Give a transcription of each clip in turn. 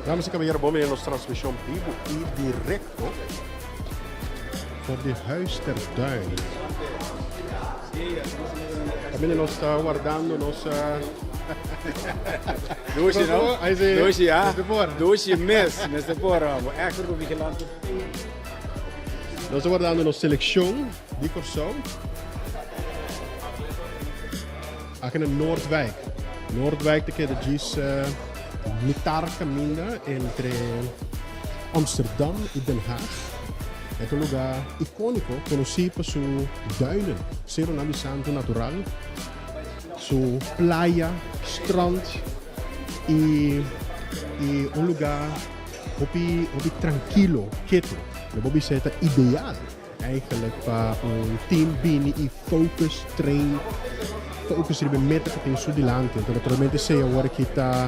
Damas y caballeros, bon bini nos transmisión vivo y directo for di Huis ter Duin. También nos ta guardando nos Dushi, no? Ahí sí. Dushi, ah. Mester por. Dushi mes, mester por, amo. Extra ku vigilante. Nos ta guardando nos selección di Kòrsou. Aki na Noordwijk. Noordwijk ta keda djis mitar kaminda entre Amsterdam i Den Haag. E ta un lugá ikóniko, konosí pa su duinen, seronan di santu natural, su playa, strand i i un lugá hopi hopi trankilo, ketu. Lo bo bisa e ta ideal. Eigenlijk pa un team bini y focus train, focus riba e meta cu tin su dilanti. Enton naturalmente esey awor aki ta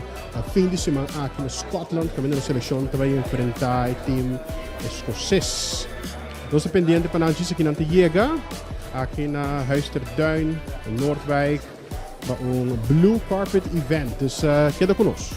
fin di siman aki na Scotland caminda nos seleccion ta bay enfrenta e team escoces. Nos ta pendiente pa nan djis aki nan ta yega aki na Huis ter Duin, Noordwijk, pa un blue carpet event. Dus keda cu nos.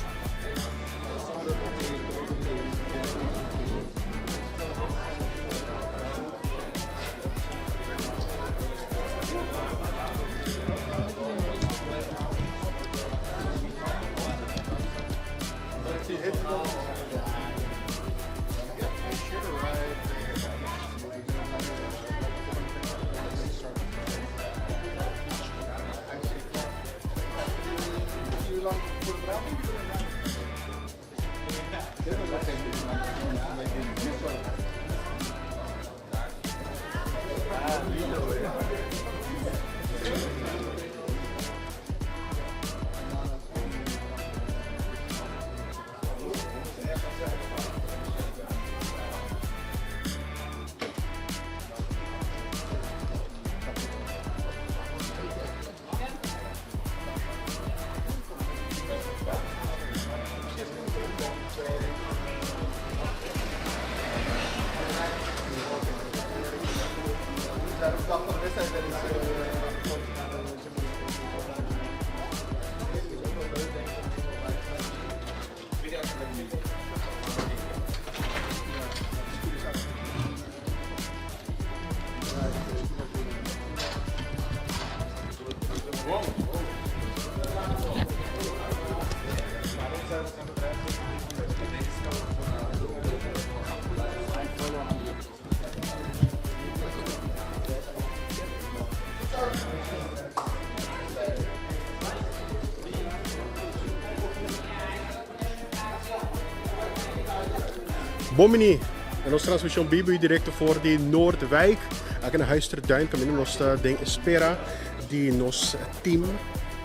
Bon bini na nos transmisión bibo y directo for di Noordwijk. Aki na Huis ter Duin caminda nos ta den espera di nos team,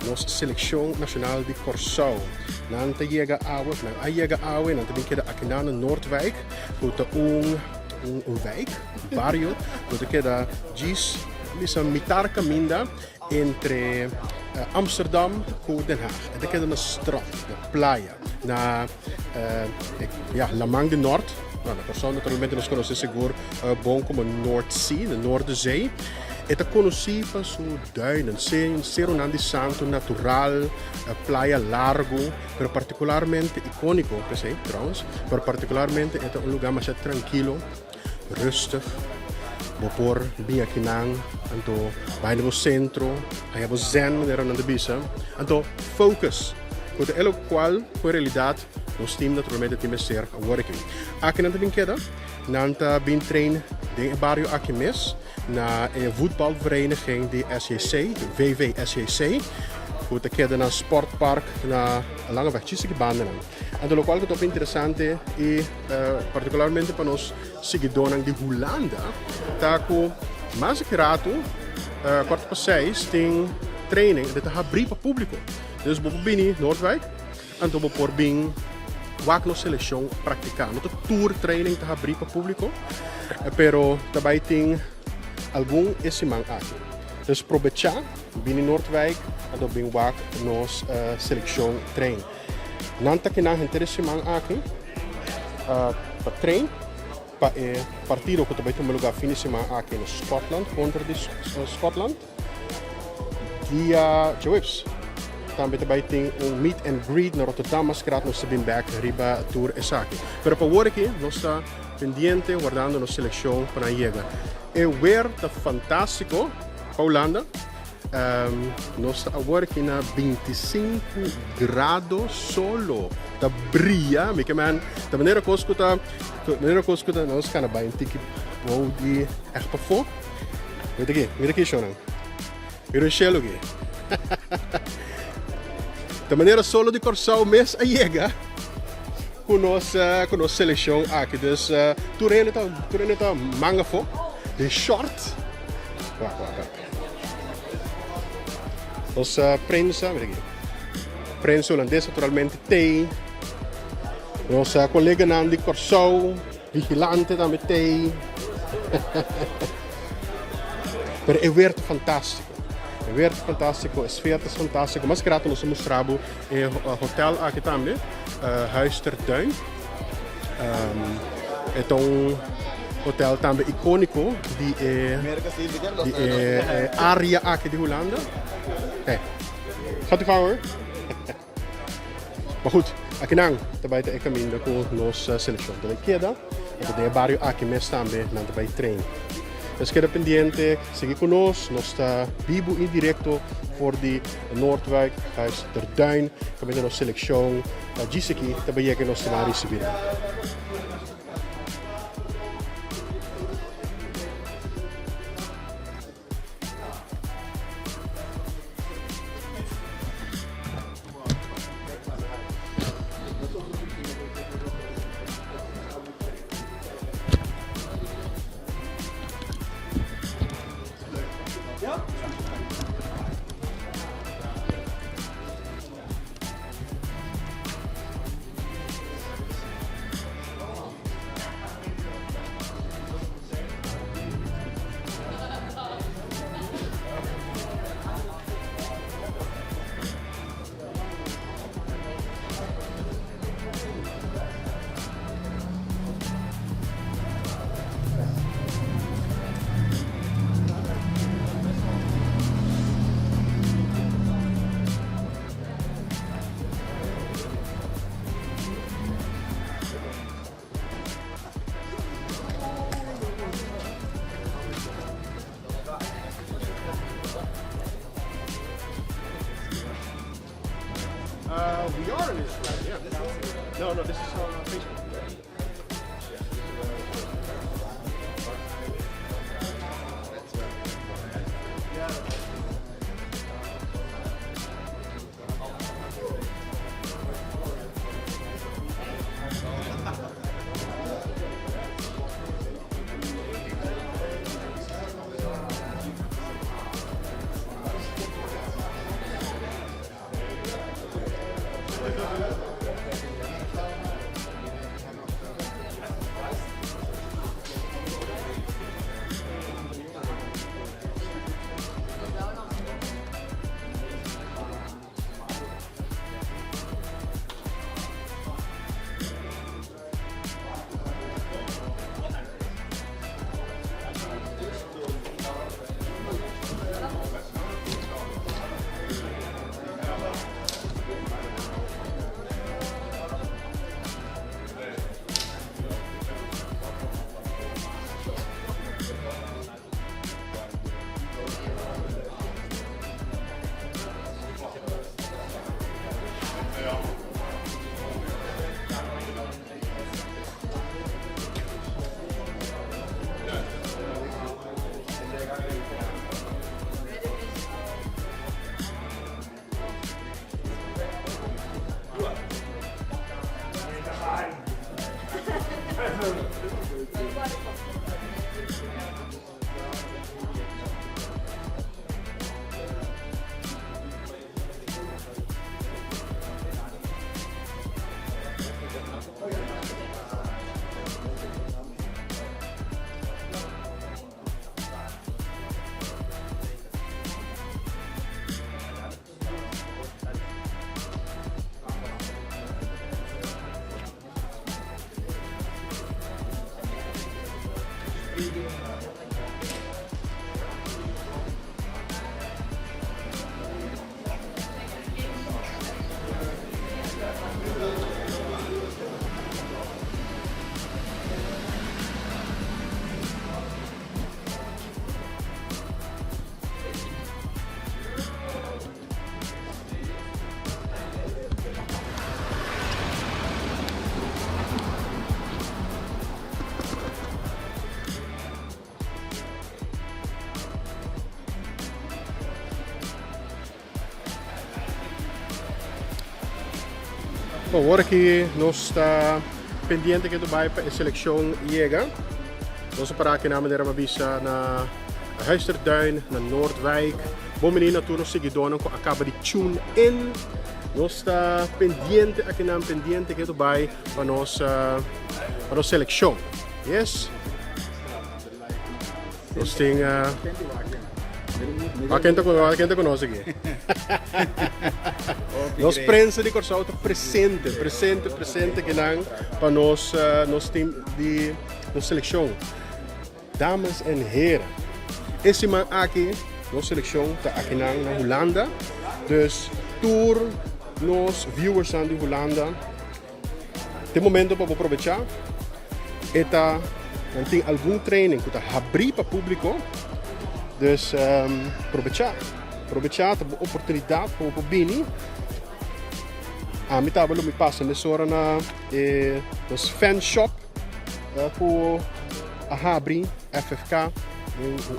nos selección nacional di Kòrsou. Nan ta yega awe, nan a yega awe, nan ta bin keda aki na Noordwijk, ku ta un un wijk, un bario, ku ta keda djis bisa mitar caminda entre Amsterdam ku Den Haag. E ta keda na strand, na playa, na ya Laman di Nort. No, na Kòrsou naturalmente nos konosé sigur bon komo Noordzee, de Noordzee. E ta konosí pa su duinen, seronan di santu natural, playa largu, pero partikularmente ikóniko, p'esei, trouwens, pero partikularmente e ta un lugá masha trankilo, rustig. Bo por bin akinan, anto bai na bo sentro, haña bo zen, manera nan ta bisa, anto focus, ku ta e lokual ku en realidat nos tim naturalmente tin mester awor aki. Aki nan ta bin keda, nan ta bin train den e bario aki mes, na e voetbalvereniging di SJC, VVSJC, ku ta keda na Sportpark na Langeweg, djis aki bandanan. Anto lokual ku ta hopi interesante i partikularmente pa nos siguidónan di Hulanda ta ku mas aki ratu, kuarto pa seis, tin training i ta habrí pa públiko. Dus bo por bini Noordwijk anto bo por bin wak nos selekshon praktiká. No ta tur training ta habrí pa públiko, pero ta bai tin algun e siman aki. Dus probechá, bini Noordwijk anto bin wak nos selekshon train. Nan ta kinan henter e siman aki pa train pa e partido ku ta bai tuma luga fin di siman aki na Scotland kontra di Scotland. Dia djaweps tambe ta bai tin un meet and greet na Rotterdam mas krat nos ta bin bek riba tur esaki. Pero pa wor aki nos ta pendiente wardando nos selekshon pa nan yega. E wer ta fantastiko pa Hulanda. Nos ta awor aki na 25 grado solo ta bria mi ke men ta manera kos ku ta manera kos ku ta nos kana bai un tiki bou di ègt pafó mira aki mira aki shownan mira un shelu aki ta manera solo di Kòrsou mes a yega ku nos ku nos selekshon aki dus tur hende ta tur hende ta manga afó den short wak wak wak. Nos prensa, mira aki. Prensa holandes naturalmente tei. Nos koleganan di Kòrsou, vigilante tambe tei. Pero e weer ta fantástiko. E weer ta fantástiko, e sfeer ta fantástiko. Mas grato nos a mustra bo e hotel aki tambe, Huis ter Duin. E ta un hotel tambe iconico di e di e area aki di Hulanda. Hey, gaat u gang hoor. Maar goed, akinan ta bai ta e caminda cu nos seleccion ta bai keda. Anto den e bario aki mes tambe nan ta bai train. Nos keda pendiente, sigui cu nos, nos ta bibu y directo for di Noordwijk, Huis ter Duin, caminda nos seleccion ta djis aki ta bai yega nos ta ban ricibi nan. We are on Instagram, yeah. No, no, this is on Facebook. Awor aki nos ta pendiente ke bai pa e selekshon yega. Nos a para aki na manera mi a bisa na Huisterduin na Noordwijk. Bon bini na tur nos siguidónan ku a kaba di tune in. Nos ta pendiente akinan pendiente ke bai pa nos pa nos selekshon. Yes. Nos tin A ken ta ken ta konos aki? Nos prensa di Kòrsou ta presente, presente, presente kinan pa nos nos team di nos selekshon. Dames en heren, e siman aki nos selekshon ta akinan na Hulanda. Dus tur nos viewersnan di Hulanda Te momento pa bo probecha e ta nan tin algun training ku ta habrí pa públiko. Dus probecha, probecha ta bo oportunidat pa bo por bini. Ami tabata lo mi pasa mesora na e nos fan shop ku a habri FFK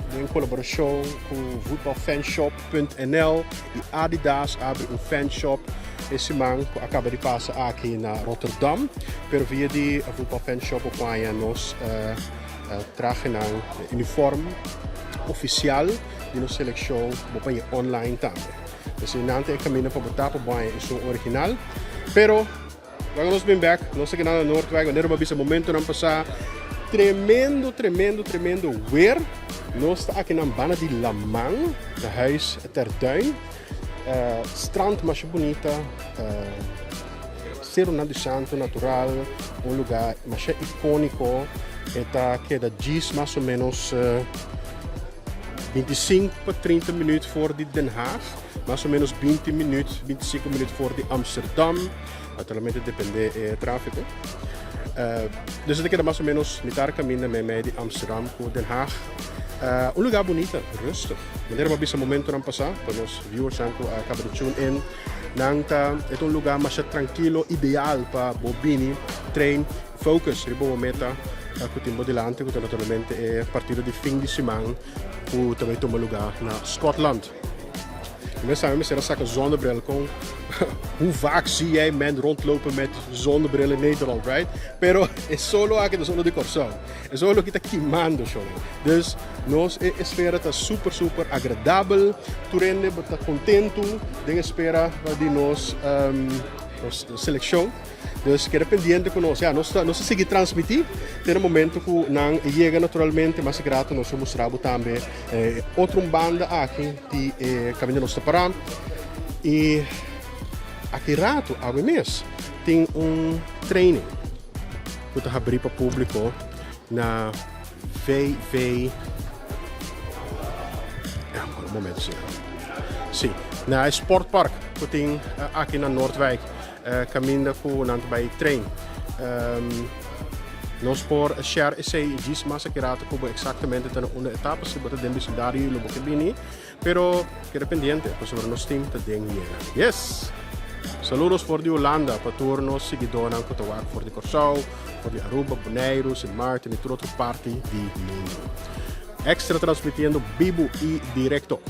den kolaborashon ku voetbalfanshop punt nl i Adidas a habri un fan shop e siman ku a kaba di pasa aki na Rotterdam. Pero via di Voetbal Fan Shop bo por haña nos trahenan, uniform ofisial di nos selekshon, bo por haña online tambe. Pues nan ta e kaminda pa bo ta pa bo haña esun original. Pero Laga nos bin bek, nos ta keda na Noordwijk, wanneer bo a bisa momentonan pasá, tremendo, tremendo, tremendo weer. Nos ta aki nan banda di laman, na Huis Ter Duin. Strand masha bunita, Seronan di Santo natural, un lugar masha iconico. E ta keda djis mas o menos 25 pa 30 minuut for di Den Haag. Mas o menos 20 minuut, 25 minuut for di Amsterdam. Naturalmente depende e tráfico. Dus e ta keda mas o menos mitar caminda meimei di Amsterdam cu Den Haag. Un lugar bunita, rustig. Manera bo a bisa momentonan pasá, pa nos viewersnan cu a caba di tune in, nan ta, e ta un lugar masha trankilo, ideal pa bo bini, train, focus riba bo meta cu tin bo dilanti, cu ta naturalmente e partido di fin di siman cu ta bay tuma lugar na Scotland. Mi sa mester a saka zonnebril kon hoe vaak zie jij men rondlopen met zonnebril in Nederland, right? Pero e solo aki ta solo di Kòrsou. E solo aki ta kimando shon. Dus nos e esfera ta super super agradabel. Tur hende bo ta kontentu den espera di nos nos selekshon. Dus keda pendiente ku nos. Ya, nos ta nos ta sigui transmití te na momento ku nan yega naturalmente. Mas grato nos lo mustra bo tambe e otro un banda aki di e kaminda nos ta pará. I aki rato, awe mes, tin un training ku ta habrí pa públiko na VV. Ja, un momento, sí. Sí, na e sportpark ku tin aki na Noordwijk. Caminda cu nan ta bay train. Nos por share esey djis mas aki rato cu bo exactamente ta na unda etapa si bo ta den bisindario y lo bo ke bini. Pero keda pendiente pasobra nos team ta den yega. Yes! Saludos for di Hulanda pa tur nos siguidornan cu ta wak for di Corsou, for di Aruba, Boneiru, Sint Maarten y tur otro parti di mundo. Extra transmitiendo bibu y directo.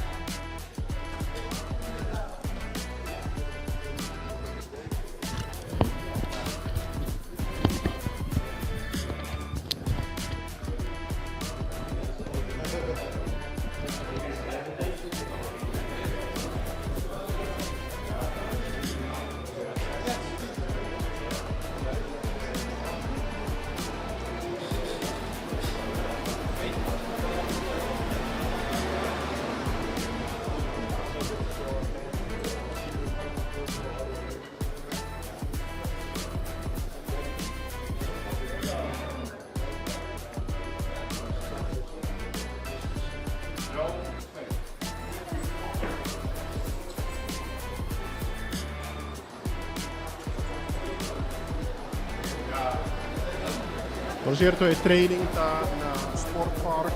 Por cierto e training ta na Sportpark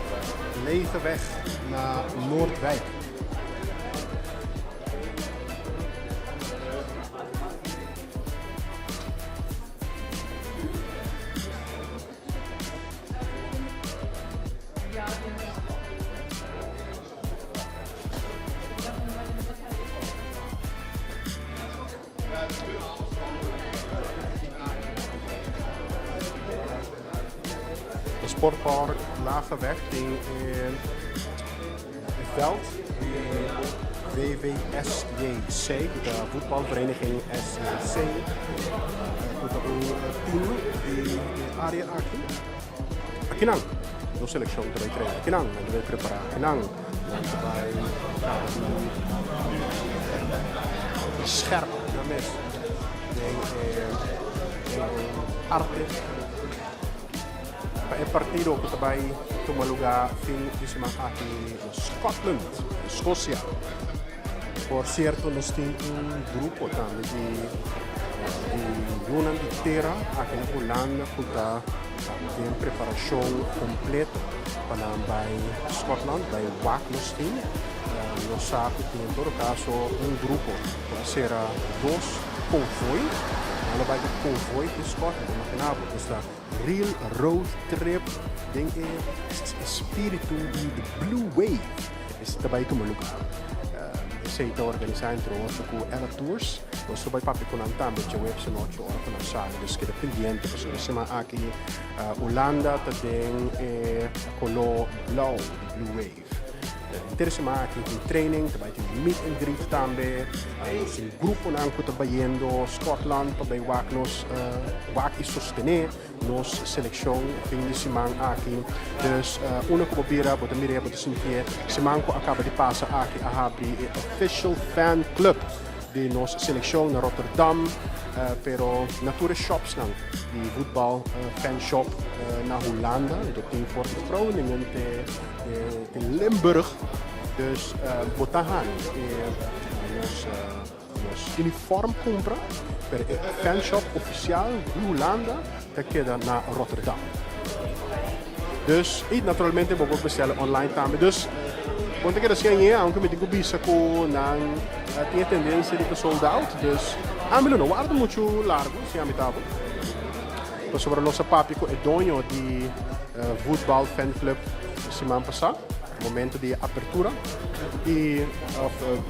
Legeweg na Noordwijk. Sportpark Lageweg tin e veld di VVSJC, ku ta Voetbalvereniging SJC, ku ta un team di e área aki. Akinan nos selekshon ta bai traina, akinan nan ta bai prepará, akinan nan ta bai kaba di scherp nan mes den e arte pa e partido ku ta bai tuma lugá fin di siman aki na Scotland, Skosia. Por sierto nos tin un grupo tambe di di yunan di tera aki na Hulanda ku ta den preparashon kompleto pa nan bai Scotland, bai wak nos tin. Nos sa ku tin en todo kaso un grupo ku a sera dos konvoi. Nan lo bai ku konvoi di Scotland, imagina bo, esta real road trip den e spiritu di the blue wave. Esei ta bai tuma lugar. Esei ta organisá entre otro ku Ella Tours. Nos ta bai papia ku nan tambe djaweps anochi ora ku nan sali. Dus keda pendiente pasobra e siman aki Hulanda ta den e koló blou di Blue Wave. Henter e siman aki tin training, ta bai tin meet and greet tambe. Nos tin gruponan ku ta bayendo Scotland pa bai wak nos wak i sostené nos seleccion fin di siman aki. Dus unda cu bo bira bo ta mir'é, bo ta sintié. Siman cu a caba di pasa aki a habri e official fan club di nos seleccion na Rotterdam. Pero na tur e shopsnan di voetbal fan shop na Hulanda. Anto tin for di Groningen te te Limburg. Dus bo ta hani e nos. Nos uniform cumpra, pero e fanshop oficial di Hulanda ta keda na Rotterdam. Dus, y naturalmente bo por bestela online tambe. Dus, bo ta keda sin añe, aunke mi tin cu bisa cu nan tin e tendencia di ta sold out. Dus, ami lo no warda mucho largo si ami ta bo. Pasobra nos a papia cu e doño di Voetbal Fan Club siman pasa. Momento di e apertura di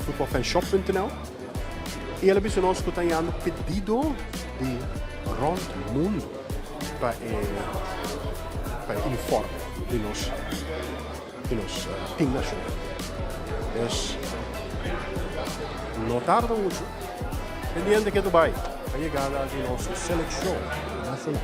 voetbalfanshop.nl y el a bisa nos cu ta yando pedido di rond mundo pa e pa e uniforme di nos di nos team nacional. Dus no tarda mucho pendiente ke Dubai pa yegada di nos seleccion nacional.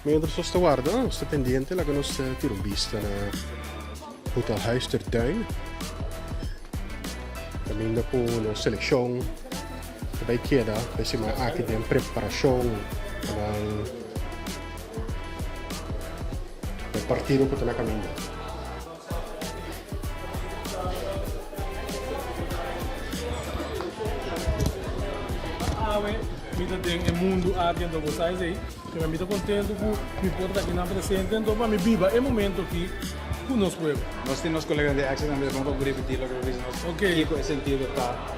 Mientras nos ta warda, nos ta pendiente, laga nos tira un bista na Hotel Huis ter Duin. Caminda cu nos seleccion. ta bai keda e siman aki den preparashon pa nan e partido ku ta na kaminda. Awe mi ta den e mundu aki anto bo sa esei, pero mi ta kontentu ku mi por ta aki nan presente anto pa mi biba e momento aki ku nos pueblo. Nos tin nos koleganan di Access tambe ta bon pa bo ripití loke bo bisa nos kiko e sentido ta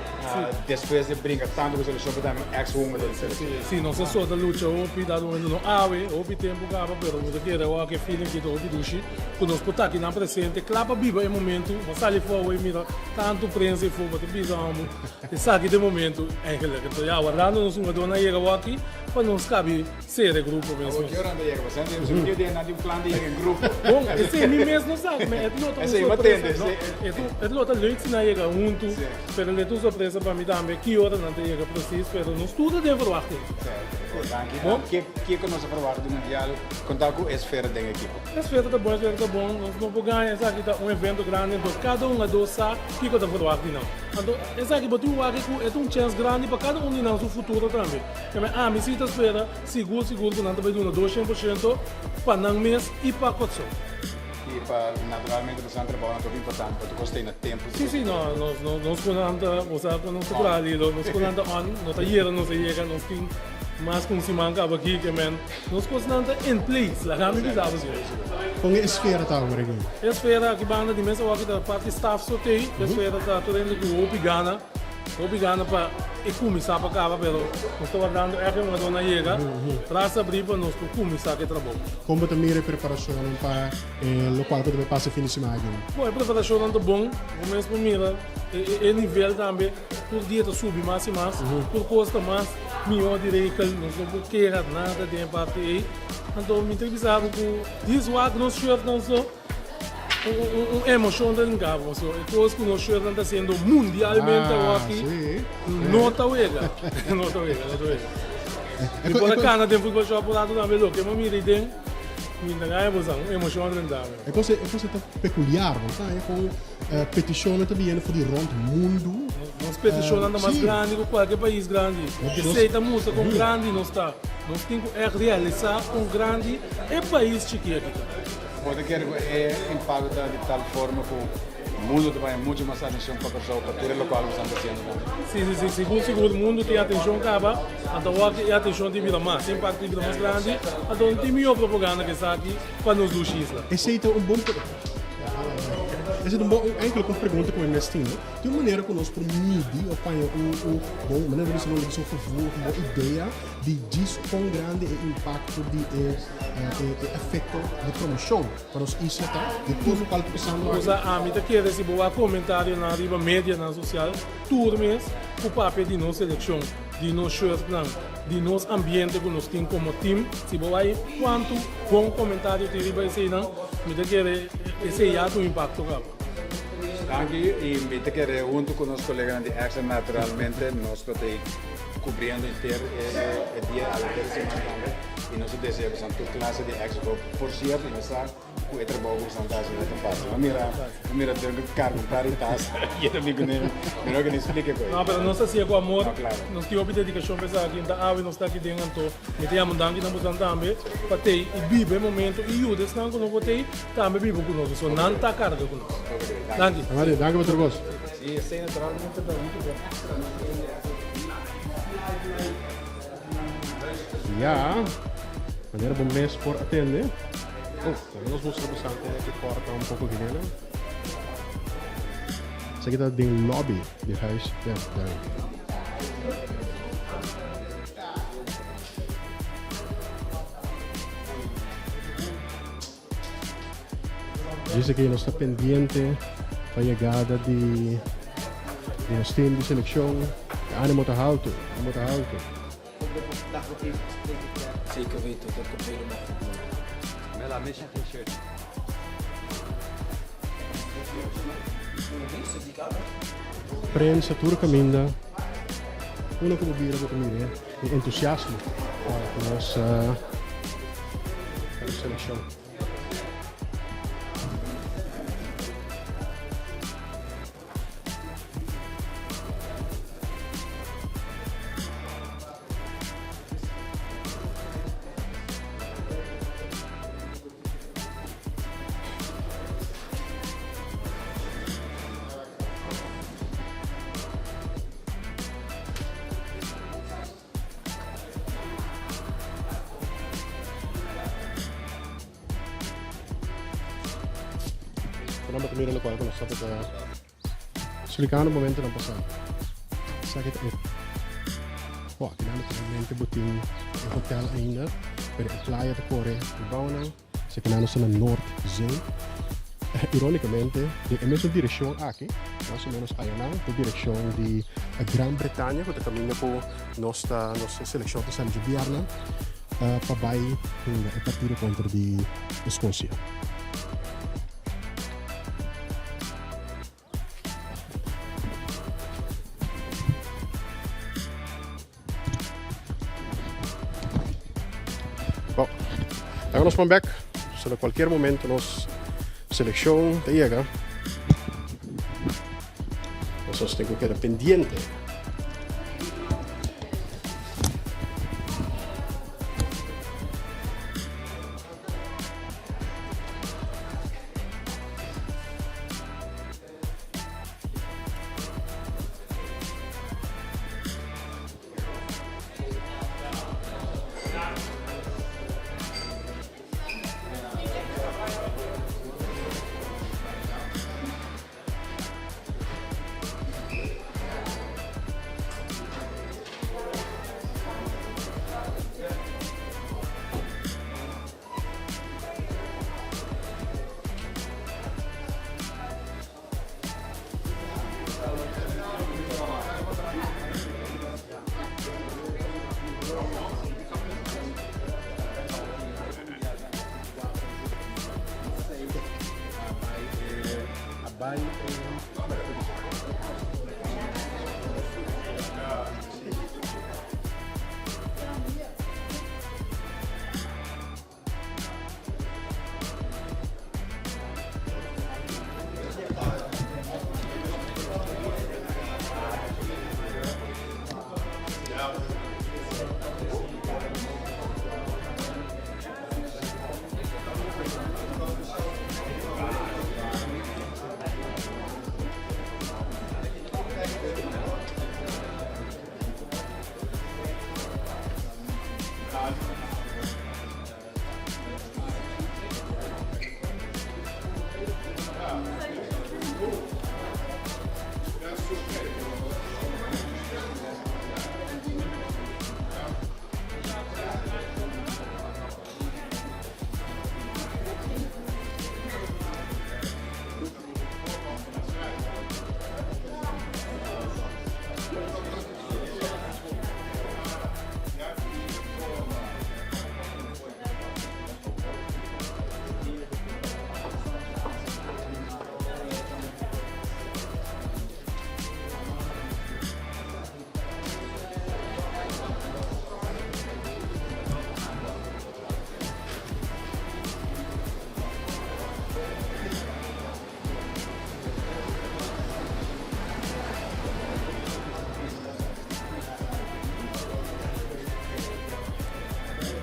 despues di bringa tantu ku selekshon pa tambe un ex hungador di selekshon. Si, nos a sota lucha hopi dado momento no awe hopi tempu kaba pero mi ta kere awor ku e feeling aki ta hopi dushi. Ku nos por ta aki nan presente, kla pa biba e momentu. Bo sali for awor i mira tantu prensa i for, bo ta bisa homo, esaki ta e momentu eigenlijk. Enton ya, wardando nos hungadónan yega awor aki pa nos kabi sera e grupo mes. Awor ki ora nan ta yega? Pasobra nan tin un idea, nan tin un plan di yega en grupo. Bon, esei mi mes no sa, me et lo ta un sorpresa. No, et lo ta leuk si nan yega huntu, pero lo ta un sorpresa pa mi tambe ki ora nan ta yega presis, pero nos tur ta den verwachting. Danki. Kiko nos a verwachta di mundial konta ku e sfera den ekipo? E sfera ta bon, e sfera ta bon. Nos no por gaña, esaki ta un evento grandi, anto kada un a sa kiko ta verwachta di nan. Anto esaki bo tin wak ku e ta un chèns grandi pa kada un di nan su futuro tambe. Keme ami si ta spera sigur sigur ku nan ta bai duna 200% pa nan mes i pa Kòrsou. I pa naturalmente pasobra nan trabou nan ta hopi importante pa tur kos ta na tempu. Si si no nos nos ku nan ta bo sa ku nos ta traha lilo nos ku nan ta on no ta yera nos a yega nos tin mas ku un siman kaba aki ke men nos kosnan ta in place laga mi bisa bo si. Kon e esfera ta awor aki? E esfera aki banda di mes awor aki ta parti staff so tei e esfera ta tur hende ku hopi gana. Hopi gana pa e kuminsá pa kaba pero nos ta wardando ègt e hungadónan yega tras abrí pa nos por kuminsá ku e trabou. Kon bo ta mira e preparashonnan pa e lokual ku ta bai pasa e fin di simana aki? Bon, e preparashonnan ta bon. Bo mes por mira e nivel tambe tur dia ta subi mas i mas. Tur kos ta mas mihó di regel. Nos no por keha nada den e parti ei. Anto mi ta bisa bo ku dis wak nos shirtnan so. Un emocion ta rinca bo so e cos cu nos shirtnan ta haciendo mundialmente awor aki no ta wega no ta wega no ta wega mi por a cana den futbol shop un rato tambe loke mi mira den mi ta gaya bo sa un emocion a drenta mi. E cos e cos ta peculiar bo sa con peticionnan ta biniendo for di rond mundo. Nos peticionnan ta mas grandi cu cualkier pais grandi esey ta mustra con grandi nos ta nos tin cu echt realisa con grandi e pais chiki aki ta. Bo ta kere ku e impakto ta di tal forma ku mundu ta paña muchu mas atenshon pa Kòrsou pa tur e lokual ku esnan ta hasiendo tambe? Si, si, si. Sigur, sigur. Mundu tin atenshon kaba, anto awor e atenshon tin bira mas, e impakto tin bira mas grandi, anto no tin mihó propaganda ku esaki pa nos dushi isla. Esei ta un bon Esei ta un bon enkele un pregunta ku mi mes tin. Tin un manera ku nos por midi òf paña un un bon manera di bisa un gevoel òf un bon idea di djis kon grandi e impakto di e e efecto di promocion pa nos isla ta di tur locual ta pasando aki. Cosa ami ta kere si bo wak comentarionan riba medianan social tur mes cu papia di nos seleccion, di nos shirtnan, di nos ambiente cu nos tin como team, si bo wak cuanto bon comentario tin riba eseynan, mi ta kere esey ya ta un impacto caba. Danki y mi ta kere hunto cu nos coleganan di Extra naturalmente nos lo ta cubriendo henter e dia awe henter e siman tambe y nos ta desea cu esnan tur clase di exito. Por cierto y mi sa cu e trabou cu esnan ta haci no ta facil. Mi mira mi mira Duncan carga un par di tas y e ta bin cune mi no kende explica cu No pero nos ta haci'e cu amor, nos tin hopi dedicacion pa esaki, ta awe nos ta aki den anto mi ta yama un danki na bosan tambe pa tey y biba e momento y yuda esnan cu no por tey tambe biba cu nos pasobra nan ta carga cu nos. Danki. Danki pa tur cos. Sí, esei naturalmente ta huntu ku extra nan hende a Ya, manera bo mes por atende. Oh, tambe nos mustra bastante e porta un poco guinena. Esaki ta den lobby di Huis der Duin. Dice que nos ta pendiente pa yegada di di nos team di seleccion. E animo ta halto, animo ta halto. Zeker weten, dat komt helemaal goed man. Mella, mis je geen shirt? Prensa tur caminda. Uno cu bo bira bo ta mira e entusiasmo pa nos seleccion. Pero nan mira lokual ku nos tabata splikando momentonan pasá. Esaki ta e Bo, aki nan naturalmente bo tin e hotel ainda, pero e playa ta kore bou nan. Esaki nan nos ta na Noordzee. Ironicamente, den e mesun direccion aki, mas o menos ayanan, ta direccion di Gran Bretania, cu ta caminda cu nos ta, nos seleccion ta sali djobièrnè pa bay hunga e partido contra di Escocia. Bon, laga nos pan bek. So na cualkier momento nos seleccion ta yega. Nos tin cu keda pendiente.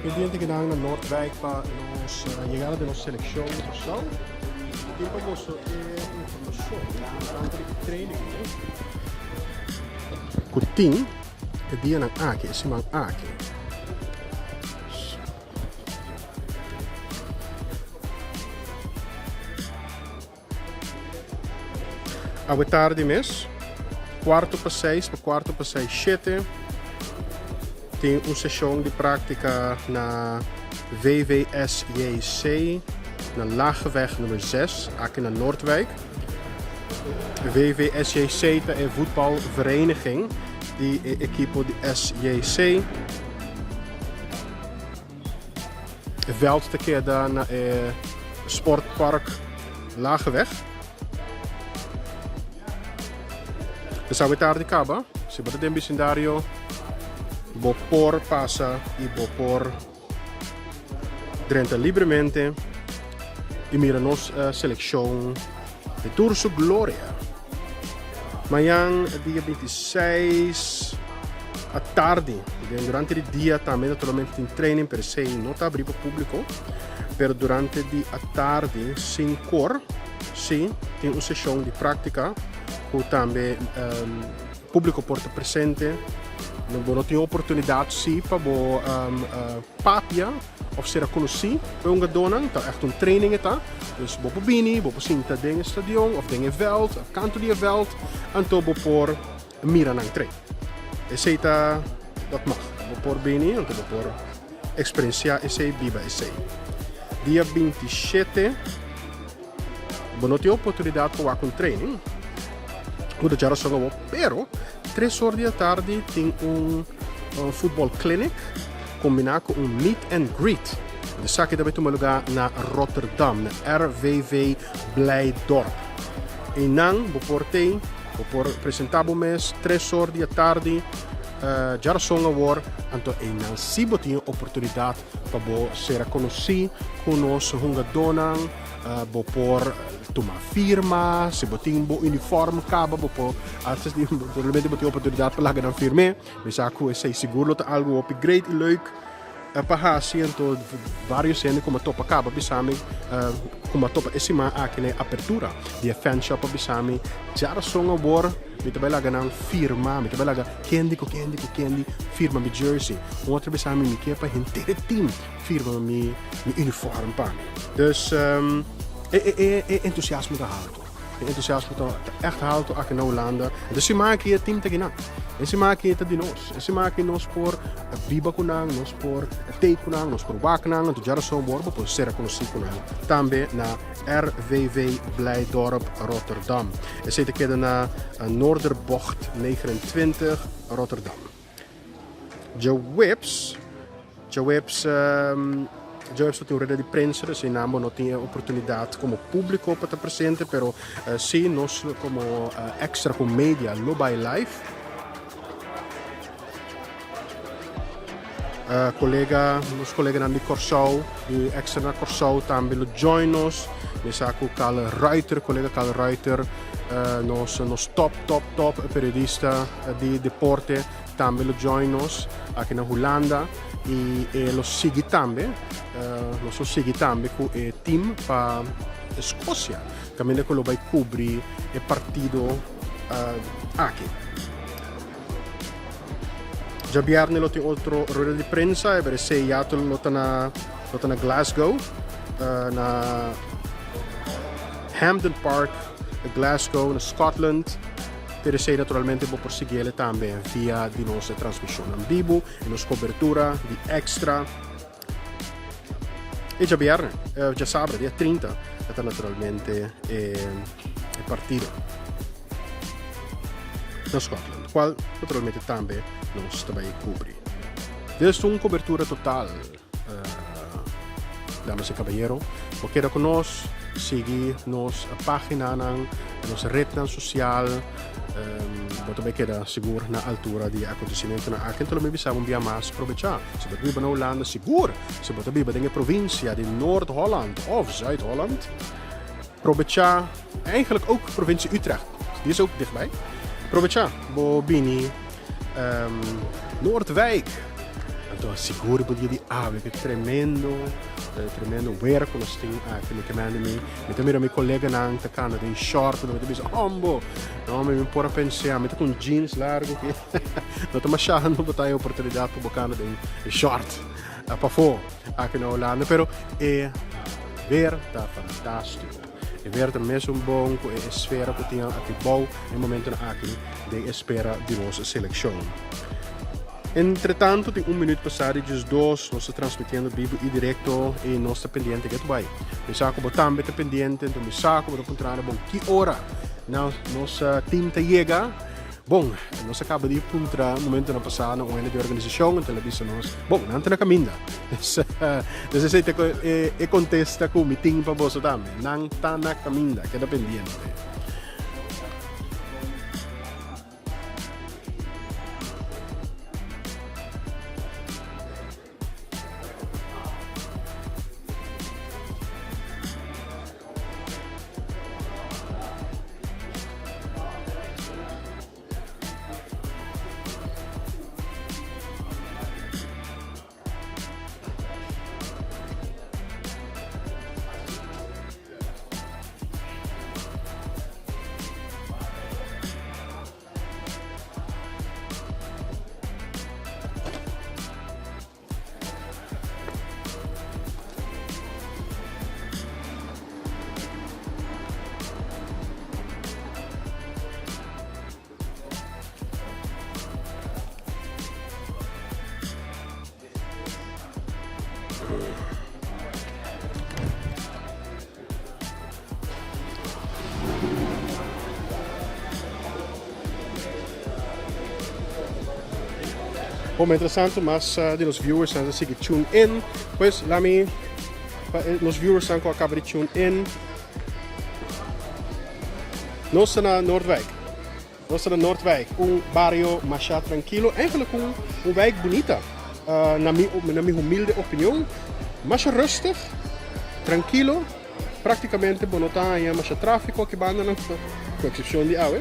Pendiente ki nan na Noordwijk pa nos yegada di nos seleccion di Kòrsou. Tin pa boso e informacion tocante di e training ku tin e dianan aki, e siman aki. Awe tardi mes, cuarto pa seis pa cuarto pa seis shete, tin un sesion di practica na VVSJC na Lageweg nummer 6, aki na Noordwijk. VVSJC ta e voetbalvereniging di e ekipo di SJC. E veld ta keda na e Sportpark Lageweg. Pues awe tardi kaba, si bo ta den bisindario, bo por pasa y bo por drenta libremente y mira nos seleccion den tur su gloria. Mañan dia 26 atardi, durante di dia tambe naturalmente tin training, pero esey no ta abri pa publico, pero durante di atardi sin cor, si tin un sesion di practica cu tambe publico por ta presente. Bo no tin oportunidat si pa bo papia of sera konosí ku e hungadónan. Ta ègt un training e ta. Dus bo por bini, bo por sinta den e stadion of den e vèlt of kantu di e vèlt, anto bo por mira nan train. Esei ta, dat mag. Bo por bini, anto bo por eksperensiá esei, biba esei. Dia 27 bo no tin oportunidat pa wak un training, ku ta djarason awor, pero tres or di atardi tin un futbol clinic kombiná ku un meet and greet. Esaki ta bai tuma lugá na Rotterdam, na RVV Blijdorp. Einan bo por tei, bo por presentá bo mes tres or di atardi djarason awor, anto einan si bo tin e oportunidat pa bo sera konosí ku nos hungadónan, bo por tuma firma, si bo tin bo uniform kaba bo por probablemente bo tin oportunidat pa laga nan firm'é. Mi sa ku esei sigur lo ta algu hopi great i leuk pa hasi, anto varios hende ku mi a topa kaba bisa mi ku mi a topa e siman aki na e apertura di e fan shop a bisa mi djarason awor mi ta bai laga nan firma, mi ta bai laga kendi ku kendi ku kendi firma mi jersey. Un otro a bisa mi mi ke pa henter e team firma mi mi uniform pa mi. Dus e e entusiasmo ta halto. E entusiasmo ta echt halto aki na Hulanda. E siman aki e team ta gina. E siman aki ta di nos. E siman aki nos por biba ku nan, nos por tei ku nan, nos por wak nan. Anto djarason bo por sera konosí ku nan tambe na RVV Blijdorp Rotterdam. Esei ta keda na Noorderbocht 29 Rotterdam. Djaweps, djaweps, djaweps ta tin un rueda di prensa, dus einan bo no tin e oportunidat komo públiko pa ta presente, pero si nos komo Extra ku media lo bai live. Kolega, nos koleganan di Kòrsou, di Extra na Kòrsou tambe lo join nos. Mi sa ku Carl Ruiter, kolega Carl Ruiter, nos nos top top top periodista di deporte tambe lo join nos aki na Hulanda i e lo sigui tambe, nos lo sigui tambe ku e team pa Skosia kaminda ku lo bai kubri e partido aki. Djabièrnè lo tin otro rueda di prensa, e esei ya lo ta na lo ta na Glasgow, na Hampden Park, Glasgow, na Scotland. Pero esei naturalmente bo por siguiele tambe via di nos transmisionnan bibu y nos cobertura di Extra. E djabièrnè, djasabra, dia 30, ta naturalmente e partido na Scotland, cual naturalmente tambe nos ta bay cubri. Dus un cobertura total, damas y caballero. Bo keda cu nos, sigui nos paginanan, nos rednan social. Bo ta bay keda sigur na altura di e acontecimentonan aki. Enton lo mi bisa bo un bia mas probecha. Si bo ta biba na Hulanda, sigur si bo ta biba den e provincia di Noord-Holland of Zuid-Holland, probecha, eigenlijk ook provincie Utrecht, die is ook dichtbij, probecha bo bini Noordwijk. Anto sigur bo dia di awe ke tremendo, tremendo weer ku nos tin aki. Mi ke mende mi, mi ta mira mi koleganan ta kanda den short, mi ta bisa, hombo, no, mi por a pensa, mi ta ku un jeans largu ki no ta masha no bo ta e oportunidat pa bo kanda den short pafó aki na Hulanda, pero e weer ta fantástiko. E weer ta mesun bon ku e esfera ku tin aki bou e momentonan aki den espera di nos selekshon. Entretanto tin un minuut pasá di 12, nos ta transmitiendo bibu i direkto i nos ta pendiente get bai. Mi sa ku bo tambe ta pendiente, enton mi sa ku bo ta puntra bon ki ora nos team ta yega. Bon, nos a kaba di puntra momentonan pasá na un hende di organisashon, enton el a bisa nos, bon, nan ta na kaminda. Dus esei ta e kontesta ku mi tin pa boso tambe, nan ta na kaminda, keda pendiente. Bon, mientras tanto, mas di nos viewers nan ta sigui tune in. Pues, laat mi, pa nos viewers nan ku a kaba di tune in. Nos ta na Noordwijk. Nos ta na Noordwijk, un bario masha trankilo, eigenlijk un, un wijk bunita, na mi, na mi humilde opinion. Masha rustig, trankilo, praktikamente bo no ta haña masha trafiko aki bandanan, ku eksepshon di awe.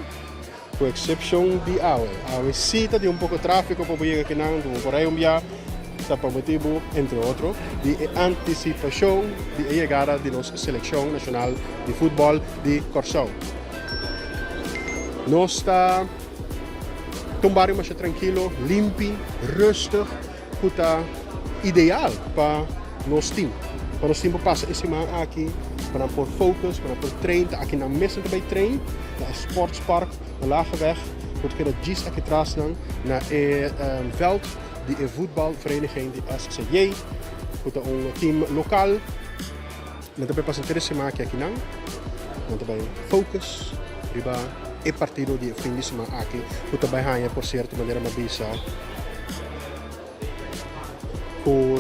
Ku eksepshon di awe. Awe sí ta tin un poko tráfiko pa bo yega kinan, ku bo por rei un bia, ta pa motibu, entre otro, di e antisipashon di e yegada di nos selekshon nashonal di futbòl di Kòrsou. Nos ta ta un bario masha trankilo, limpi, rustig, ku ta ideal pa nos tim. Pa nos tim por pasa e siman aki, pa nan por focus, pa nan por train. Ta aki nan mes nan ta bai train, na e sportspark na Lageweg, ku ta keda djis aki tras nan na e veld di e voetbalvereniging di SCJ, ku ta un tim lokal. Nan ta bai pasa henter e siman aki akinan. Nan ta bai focus riba e partido di e fin di siman aki ku ta bai haña por sierto manera mi a bisa ku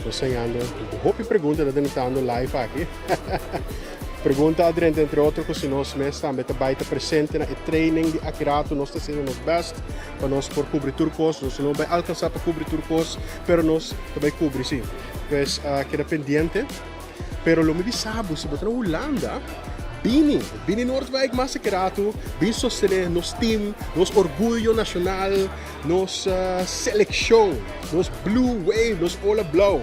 nos ta hañando hopi pregunta ta drentando live aki. Pregunta a drenta entre otro ku si nos mes tambe ta bai ta presente na e training di aki rato. Nos ta haciendo nos best pa nos por kubri tur kos. Nos no bai alkansa pa kubri tur kos pero nos ta bai kubri si. Pues keda pendiente. Pero lo mi bisa bo, si bo ta na Hulanda, bini, bini Noordwijk mas aki ratu, bin sostene nos team, nos orguyo nacional, nos seleccion, nos blue wave, nos ola blauw.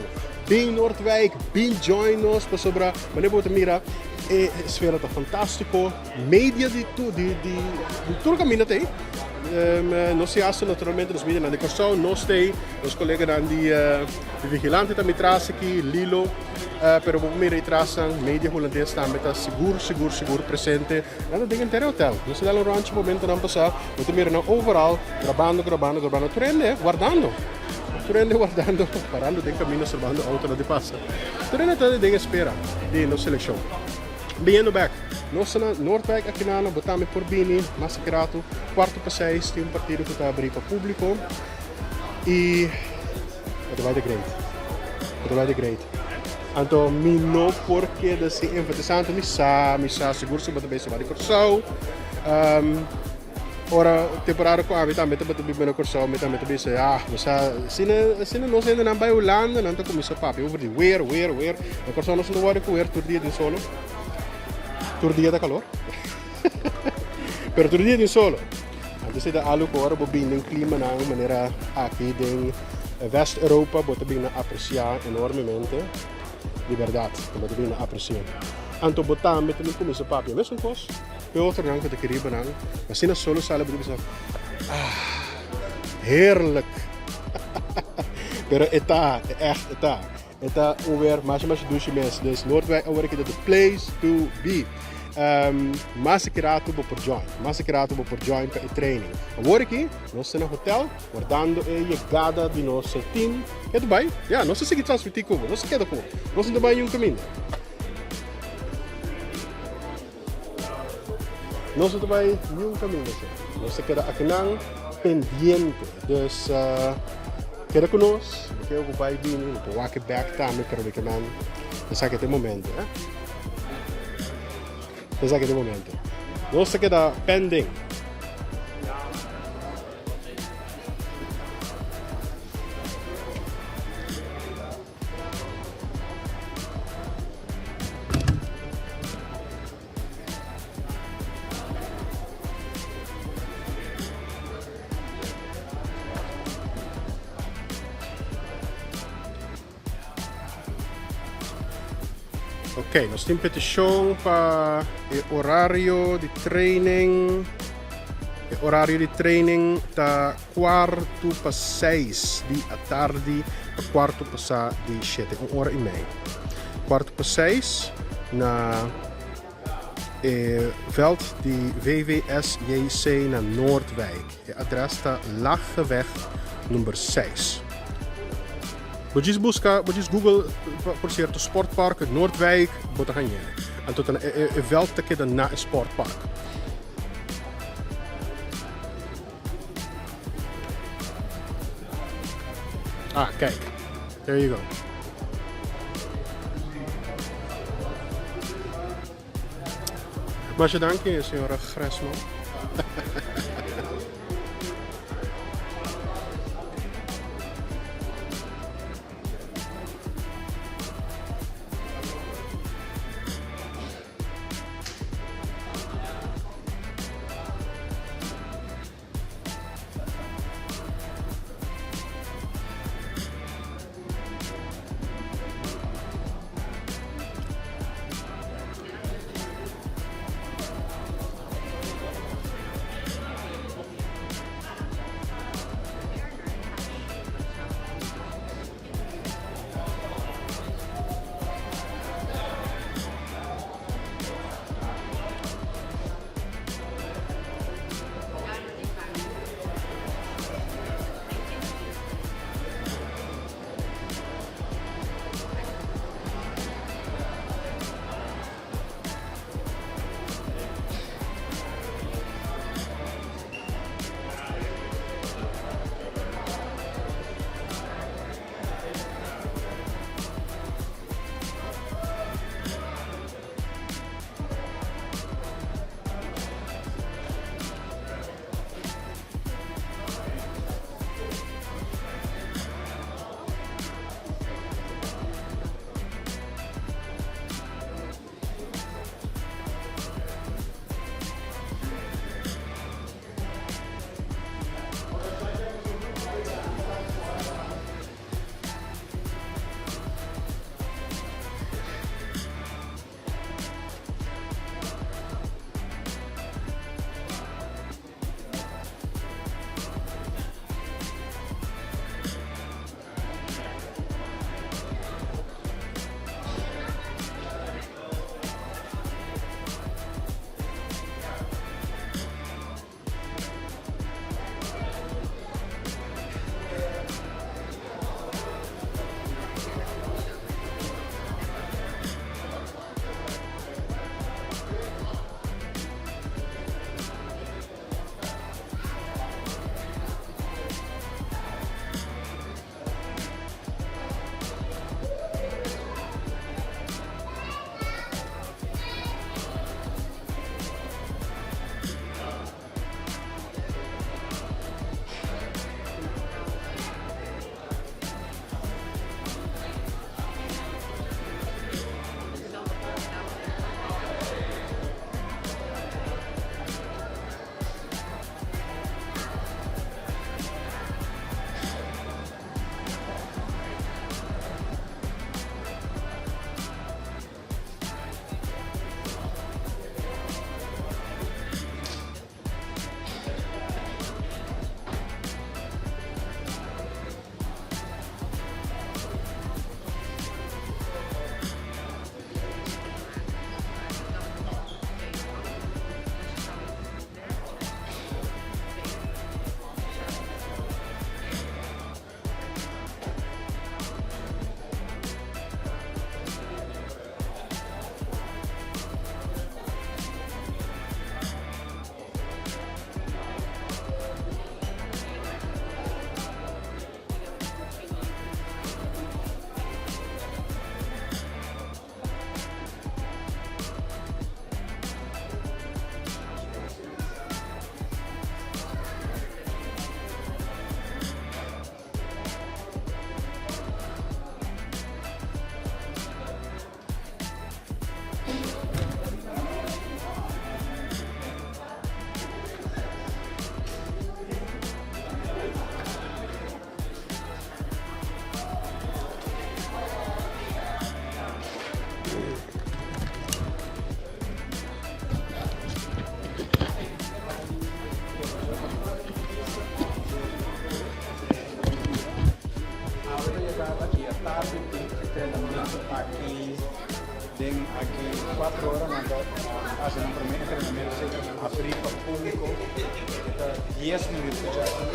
Bin Noordwijk, bin join nos, pasobra manera bo ta mira e sfera ta fantastico, media di di di tur caminda ta ey. Nos si hasta naturalmente nos medianan di Kòrsou, nos ta ey, nos koleganan di Vigilante ta mi tras aki, Lilo, pero bo por mira e trasnan, media hulandes tambe ta sigur, sigur, sigur presente. Nan ta den henter e hotel. Nos a dal un ròntje momentonan pasá, bo ta mira nan overal grabando, grabando, grabando. Tur hende wardando, tur hende wardando, parando den kaminda observando outonan di pasa. Tur hende ta den espera di nos selekshon. Biniendo bek, nos ta na Noordwijk akinano, bo tambe por bini mas aki ratu, kuarto pa seis tin un partido ku ta abrí pa públiko i. E ta bai ta great. E ta bai ta great. Anto mi no por keda sin enfatisa. Anto mi sa, mi sa sigur si bo ta bezig di Kòrsou. Um, ora temporada ku ami tambe tabata biba na Kòrsou, mi tambe ta bisa, ah, bo sa, asina, asina nos hendenan bai Hulanda, nan ta kuminsá papia over di weer, weer, weer. Na Kòrsou nos no ta wòrdu ku weer tur dia den solo. Tur dia ta kalor. Pero tur dia den solo. Anto esei ta algo ku ora bo bin den klimanan manera aki den West Europa bo ta bin na apresiá enormemente. Di bèrdat bo ta bin na apresiá. Anto bo tambe ta bin kuminsá papia mesun kos ku e otronan ku ta keriba nan. Asina solo sali bo ta bisa, ah, heerlijk. Pero e ta, e ègt e ta. E ta un weer masha masha dushi mes. Dus Noordwijk awor aki ta the place to be. Um, mas aki rato bo por join. Mas aki rato bo por join pa e training. Awor aki nos ta na hotel wardando e yegada di nos team. Ke ta bai? Ya, nos ta sigui transmiti ku bo. Nos ta keda ku bo. Nos no ta bai niun kaminda. Nos no ta bai niun kaminda si. Nos ta keda akinan pendiente. Dus uh, keda ku nos. Bo ke ku bai bini, bo por wak bek tambe, pero mi ke man esaki ta e momento, eh. Esaki ta e momento. Nos ta keda pending. Ok, nos tin petishon pa e orario di training. E orario di training ta Kuartu pa seis di atardi pa kuartu pasá di shete, un ora i mei. Kuartu pa seis na e vèlt di VVSJC na Noordwijk. E adrès ta Lageweg number seis. Bo djis buska, bo djis google por sierto Sportpark Noordwijk, bo ta hañ'é. Anto ta e vèlt ta keda na e sportpark. Ah, kijk. There you go. Masha danki, señora Gresman. Awe ta yegada aki atardi tin entrenamentu aki den aki cuatro ora nan ta haci nan primer entrenamentu esey ta abri pa publico e ta dies minuut cu djaki.